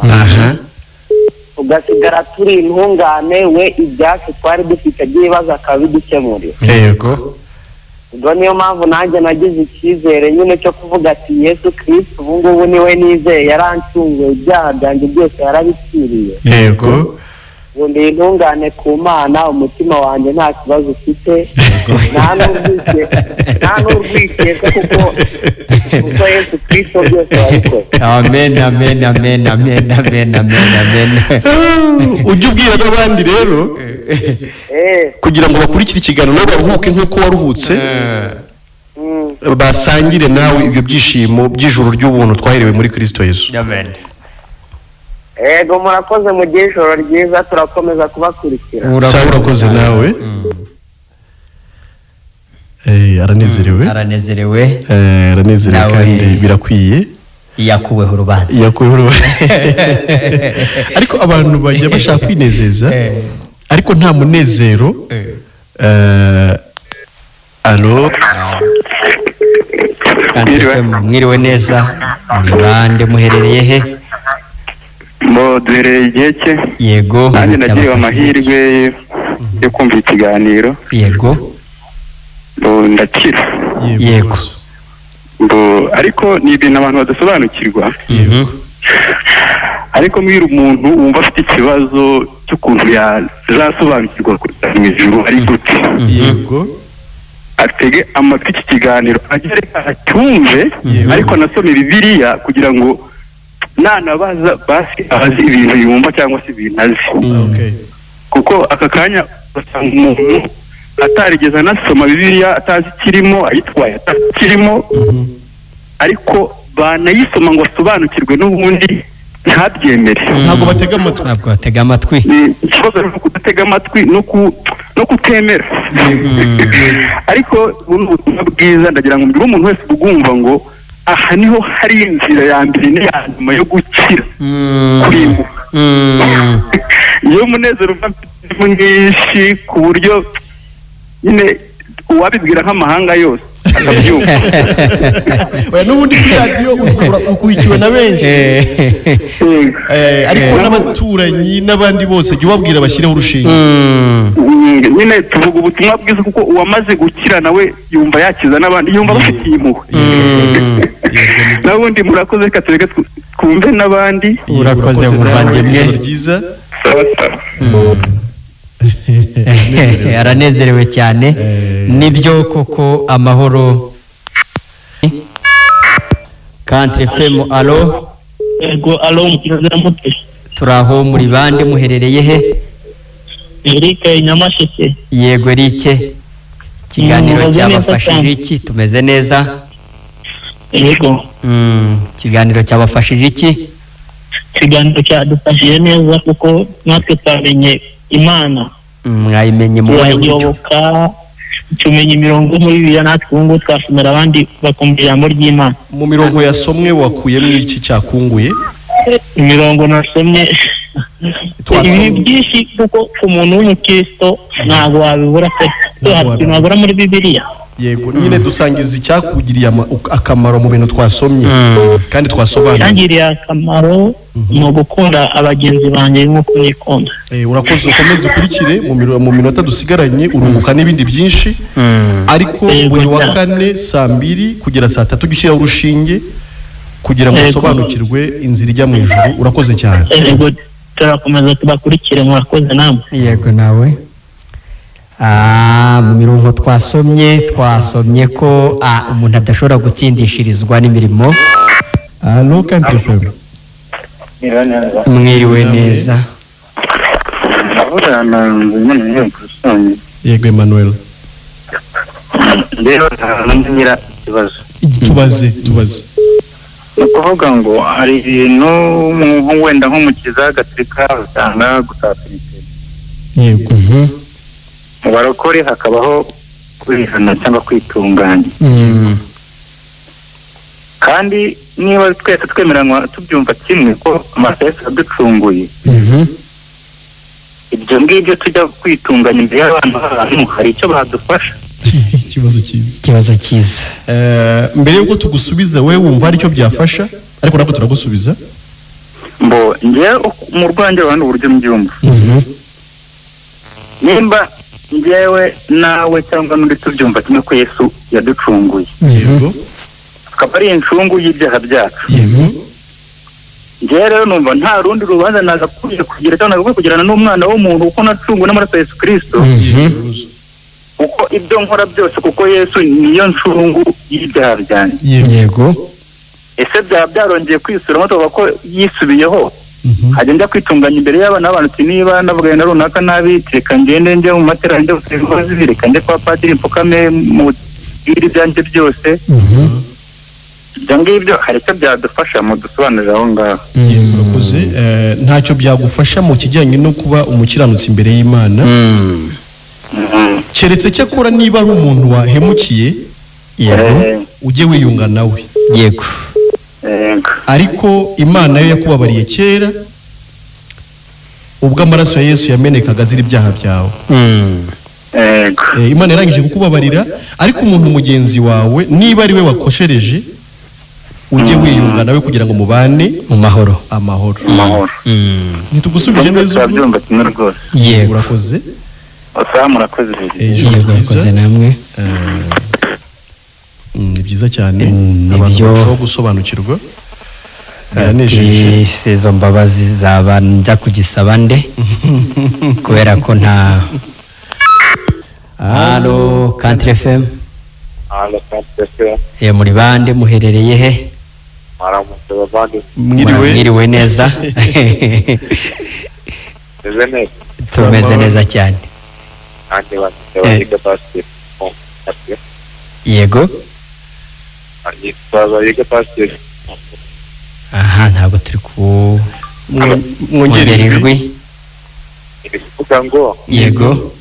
Ugasigara turi intungane, we ibyacu twari dufite by'ibibazo akabidukemurira. Yego. Ubwo niyo mpamvu nanjye nagize icyizere nyine cyo kuvuga ati Yesu Kristo ubu ngubu niwe nizeye, yarancunguye ibyaha byanjye byose yarabipfiriye. Yego. Ubu ndi intungane ku Mana, umutima wanjye nta kibazo ufite, nta n'urwikekwe kuko Yesu Kristo byose yabikoze. Amen, amen, amen, amen, amen, amen, amen. Ujye ubwira n'abandi rero kugira ngo bakurikire ikiganiro nabo baruhuke nk'uko waruhutse, basangire nawe ibyo byishimo by'ijuru ry'ubuntu twaherewe muri Kristo Yesu. Amen. Ego, murakoze, mugire ijoro ryiza, turakomeza kubakurikira. Sawa, urakoze nawe. Aranezerewe. Aranezerewe. Aranezerewe kandi birakwiye. Yakuweho urubanza. Yakuweho urubanza. Ariko abantu bajya bashaka kwinezeza, ariko nta munezero. Alo. Mwiriwe neza, muri bande, muherereye he? Mbo duherereye igihe cye. Yego. Nanjye nagiriwe amahirwe yo kumva ikiganiro. Yego. Mbo ndakira. Yego. Mbo ariko ni ibintu abantu badasobanukirwa. Yego. Ariko mwira umuntu wumva afite ikibazo cy'ukuntu yazasobanukirwa kujya mu ijuru ari gute. Yego. Atege amatwi iki kiganiro agere acyumve, ariko anasome Bibiliya kugira ngo nanabaza basi azi ibintu yumva cyangwa se ibintu azi. Kuko aka kanya usanga umuntu atarigeze anasoma Bibiliya, atazi ikirimo, ayitwaye atazi ikirimo, ariko banayisoma ngo asobanukirwe n'ubundi ntabyemere. Ntabwo batega amatwi. Ntabwo batega amatwi. Ikibazo ni ukudatega amatwi no kutemera. Ariko ubu ubutumwa bwiza ndagira ngo mbwire umuntu wese ubwumva ngo aha niho hari inzira ya mbere n'iya nyuma yo gukira kurimbuka. Iyo umunezero uva mwinshi ku buryo nyine uwabibwira nk'amahanga yose. akabyumva. Oya, n'ubundi kuri radiyo ukurikiwe na benshi, ariko n'abaturanyi n'abandi bose jya ubabwira bashyireho urushinge. Nyine tuvuga ubutumwa bwiza kuko uwamaze gukira nawe yumva yakiza n'abandi, yumva bafitiye impuhwe. N'ubundi murakoze, reka tureke twumve n'abandi. Urakoze muvandimwe. Ryiza. Aranezerewe cyane. Nibyo koko amahoro. Country FM, alo. Yego, alo, muteze. Turaho, muri bande, muherereye he? Eric Nyamasheke. Yego Eric, ikiganiro cyabafashije iki? Tumeze neza. Yego. Ikiganiro cyabafashije iki? Ikiganiro cyadufashije neza kuko natwe twamenye Imana. Mwayimenye mu buryo, tumenya imirongo muri Bibiliya, natwe ubu ngubu twasomera abandi bakumva ijambo ry'Imana. Mu mirongo yasomwe wakuyemo iki cyakunguye? Imirongo nasomye ibi byinshi, kuko ku muntu w'umukristo ntabwo wabibura pe, ntabwo muri Bibiliya. Yego, nyine dusangiza icyakugiriye akamaro mu bintu twasomye kandi twasobanuye. Cyangiriye akamaro ni ugukunda abagenzi banjye nk'uko nikunda. Urakoze, ukomeze ukurikire mu minota dusigaranye, urunguka n'ibindi byinshi. Ariko buri wa kane saa 2 kugera saa 3 ujye ushyiraho urushinge kugira ngo usobanukirwe inzira ijya mu ijuru. Urakoze cyane. Yego, turakomeza tubakurikire, murakoze namwe. Yego nawe. Mu mirongo twasomye ko umuntu adashobora gutsindishirizwa n'imirimo. Alo, Country FM. Mwiriwe neza. Yego Emmanuel. Rero ngira ikibazo. Tubaze. Ni ukuvuga ngo hari ibintu wenda nko mu Kiliziya Gatolika usanga gusatira. Yego. Mu barokore hakabaho kwihana cyangwa kwitunganya. Kandi niba twese twemeranywa tubyumva kimwe ko amaraso yaducunguye, ibyo ngibyo tujya kwitunganya imbere y'abantu hari icyo badufasha? Ikibazo cyiza. Ikibazo cyiza. Mbere yuko tugusubiza, we wumva hari icyo byafasha, ariko ntabwo turagusubiza. Mbo njye mu rwanjye ruhande uburyo mbyumva, nimba njyewe nawe cyangwa n'undi tubyumva kimwe ko Yesu yaducunguye, yego, akaba ari incungu y'ibyaha byacu, njyewe rero numva nta rundi rubanza nagakwiye kugira cyangwa nagakwiye kugirana n'umwana w'umuntu kuko nacunguwe n'amaraso ya Yesu Kristo, kuko ibyo nkora byose kuko Yesu niyo ncungu y'ibyaha byanjye. Yego. Ese byaba byarongeye kwisubiramo tuvuga ko yisubiyeho? Hajya njya kwitunganya imbere y'abana b'abantu uti niba navuganye na runaka nabi, reka ngende njye mu materaniro njye gusenga, reka njye kwa padiri mfukame mubwire ibyanjye byose. Ibyo ngibyo hari icyo byadufasha, mudusobanurire aho ngaho. Urakoze. Ntacyo byagufasha mu kijyanye no kuba umukiranutsi imbere y'Imana, keretse cyakora niba ari umuntu wahemukiye, yego, ujye wiyunga nawe. Yego. Ariko Imana yo yakubabariye kera ubwo amaraso ya Yesu yamenekaga azira ibyaha byawe. Imana yarangije kukubabarira, ariko umuntu mugenzi wawe niba ari we wakoshereje, ujye wiyunga nawe kugira ngo mubane mu mahoro. Amahoro. Ntitugusubije neza ubwo? Yego. Urakoze. Murakoze. Murakoze namwe. Ni byiza cyane abantu barushaho gusobanukirwa. Biranejeje. Izo mbabazi zaba njya kugisaba nde kubera ko nta. Alo, Country FM. Alo, Country FM. Muri bande, muherereye he? Maramutse bavandi. Mwiriwe neza. Tumeze neza cyane. Yego. Aha ntabwo turi ku mwongera ijwi. Yego.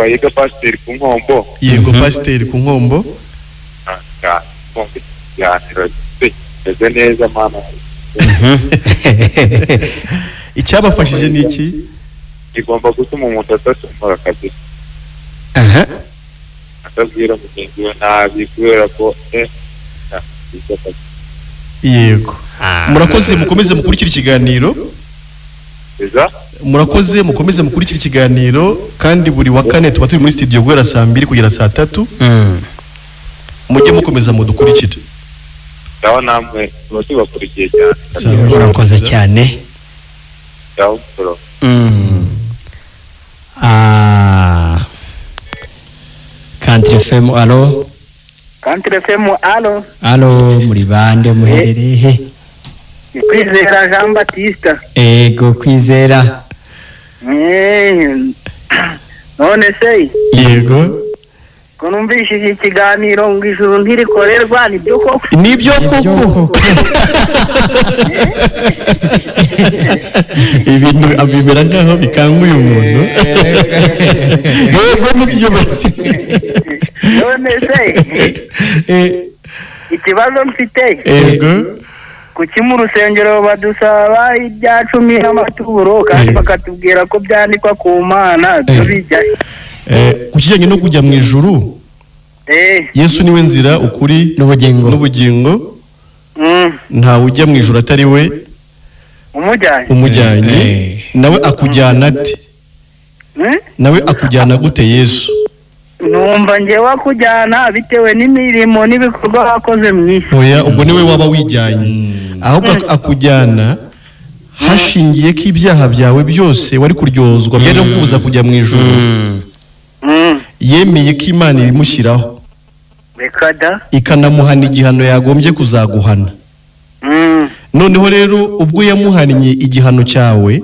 Yiga pasiteri ku Nkombo. Yego, pasiteri ku Nkombo. Meze neza mama. Icyabafashije ni iki? Igomba gutuma umuntu adasomora kabisa. Aha. Atabwira mugenzi we nabi kubera ko yego. Murakoze, mukomeze mukurikira ikiganiro. Murakoze, mukomeze mukurikira ikiganiro kandi buri wa kane tuba turi muri studio guhera saa 2 kugera saa 3. Mujye mukomeza mudukurikire. Sawa, namwe tuba tubakurikiye cyane. Murakoze cyane. Country FM, alo. Country FM, alo. Alo, muri bande muherereye he? Kwizera Jean Baptiste. Ego Kwizera. None se? Yego. Ko numvishije ikiganiro ngo ijuru ntirikorerwa, nibyo koko? Nibyo koko. Ibintu abimera nkaho bikanguye umuntu. Yego nibyo basi. None se? Ikibazo mfite. Yego. Kuki mu rusengero badusaba ibya 10 n'amaturo kandi bakatubwira ko byandikwa ku Mana byo bijya? Ku kijyanye no kujya mu ijuru, Yesu niwe nzira, ukuri n'ubugingo. Ntawe ujya mu ijuru atari we umujyanye. Nawe akujyana ate? Nawe akujyana gute Yesu? Numva ngewe akujyana bitewe n'imirimo n'ibikorwa wakoze mu isi. Oya, ubwo niwe waba wijyanye. Ahubwo akujyana hashingiye ko ibyaha byawe byose wari kuryozwa byari kubuza kujya mu ijuru. Yemeye ko Imana ibimushyiraho ikanamuhana igihano yagombye kuzaguhana. Noneho rero ubwo yamuhannye igihano cyawe,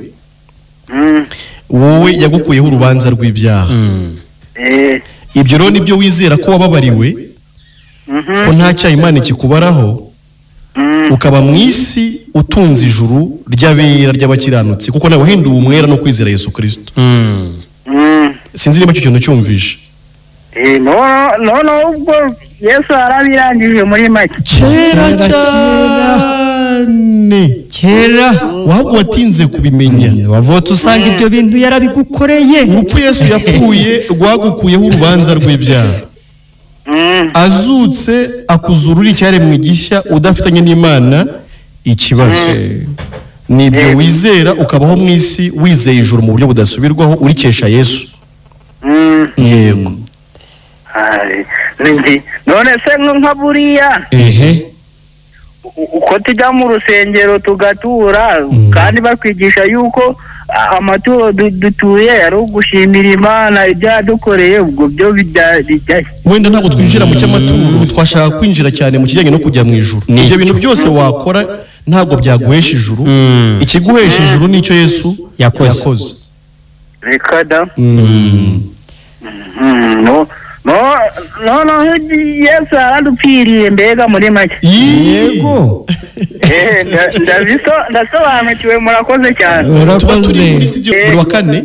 wowe yagukuyeho urubanza rw'ibyaha. Ibyo rero nibyo wizera ko wababariwe, ko nta cyaha Imana ikikubaraho, ukaba mu isi utunze ijuru ry'abera ry'abakiranutsi, kuko nawe wahinduwe umwera no kwizera Yesu Kristo. Sinzi niba icyo kintu cyumvishe. No, ubwo Yesu arabirangije muri make. Kera cyane. Kera wahubwo watinze kubimenya. Wavutse usanga ibyo bintu yarabigukoreye. Urupfu Yesu yapfuye rwagukuyeho urubanza rw'ibyaha. Azutse akuzurura icyaremwe gishya udafitanye n'Imana ikibazo. Nibyo wizera ukabaho mu isi wizeye ijuru mu buryo budasubirwaho urikesha Yesu. Yego. None se nka buriya uko tujya mu rusengero tugatura kandi bakwigisha yuko amaturo dutuye ari ugushimira Imana ibyadukoreye, ubwo byo bijya. Wenda ntabwo twinjira mu cy'amaturo, twashaka kwinjira cyane mu kijyanye no kujya mu ijuru. Ibyo bintu byose wakora ntabwo byaguhesha ijuru. Ikiguhesha ijuru nicyo Yesu yakoze. Reka da. No, Yesu aradupfiriye mbega muri make. Yego. Ndasobanukiwe, murakoze cyane. Tuba turi muri studio buri wa kane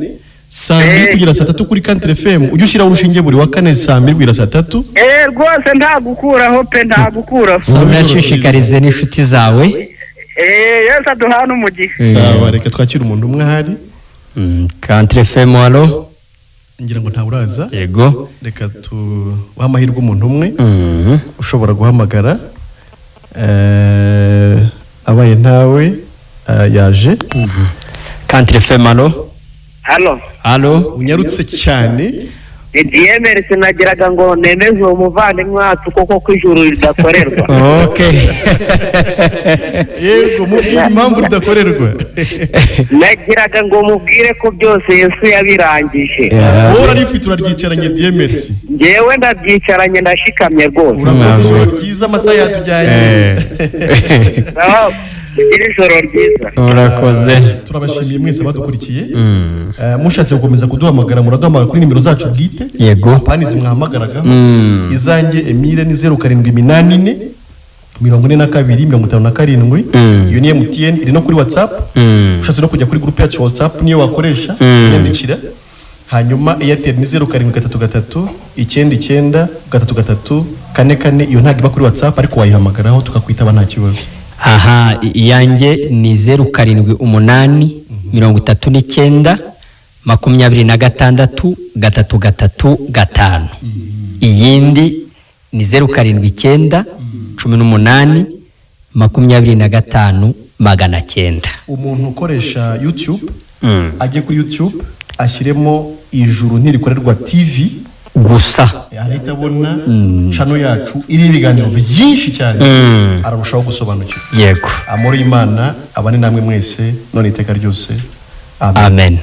saa 2 kugera saa 3 kuri Country FM. Ujye ushyiraho urushinge buri wa kane saa 2 kugera saa 3. Rwose ntagukuraho pe, ntagukuraho. Unashishikarize n'inshuti zawe. Yesu aduhana umugisha. Sawa, reka twakire umuntu umwe ahari. Country FM, alo. Ngira ngo ntawe uraza. Yego. Reka tubahe amahirwe umuntu umwe ushobora guhamagara. Abaye ntawe yaje. Country FM, alo. Halo. Halo. Unyarutse cyane. DMR sinagiraga ngo nemeze uwo muvandimwe wacu koko ko ijuru ridakorerwa. Okay. Yego, mubwire impamvu ridakorerwa. Nagiraga ngo mubwire ko byose Yesu yabirangije. Wowe urarifite uraryicaranye DMR. Njyewe ndabyicaranye ndashikamye rwose. Urakoze, ijoro ryiza, amasaha yatujyanye. Ijoro ryiza. Urakoze. Turabashimiye mwese badukurikiye. Mushatse gukomeza kuduhamagara muraduhamagara kuri nimero zacu bwite. Yego. Panizi mwahamagaraga. Izanjye Emile ni 0784 42 57. Iyo ni MTN, iri no kuri WhatsApp. Ushatse no kujya kuri group yacu WhatsApp niyo wakoresha yandikira. Hanyuma Airtel ni 0733 99 33 44. Iyo ntabwo iba kuri WhatsApp ariko wayihamagaraho tukakwitaba nta kibazo. Aha, iyanjye ni 078 39 26 3 3 5. Iyindi ni 079 18 25 900. Umuntu ukoresha YouTube ajye kuri YouTube ashyiremo Ijuru Ntirikorerwa TV gusa, arahita abona channel yacu iriho ibiganiro byinshi cyane, ararushaho gusobanukirwa. Yego. Amahoro y'Imana abane namwe mwese none iteka ryose. Amen.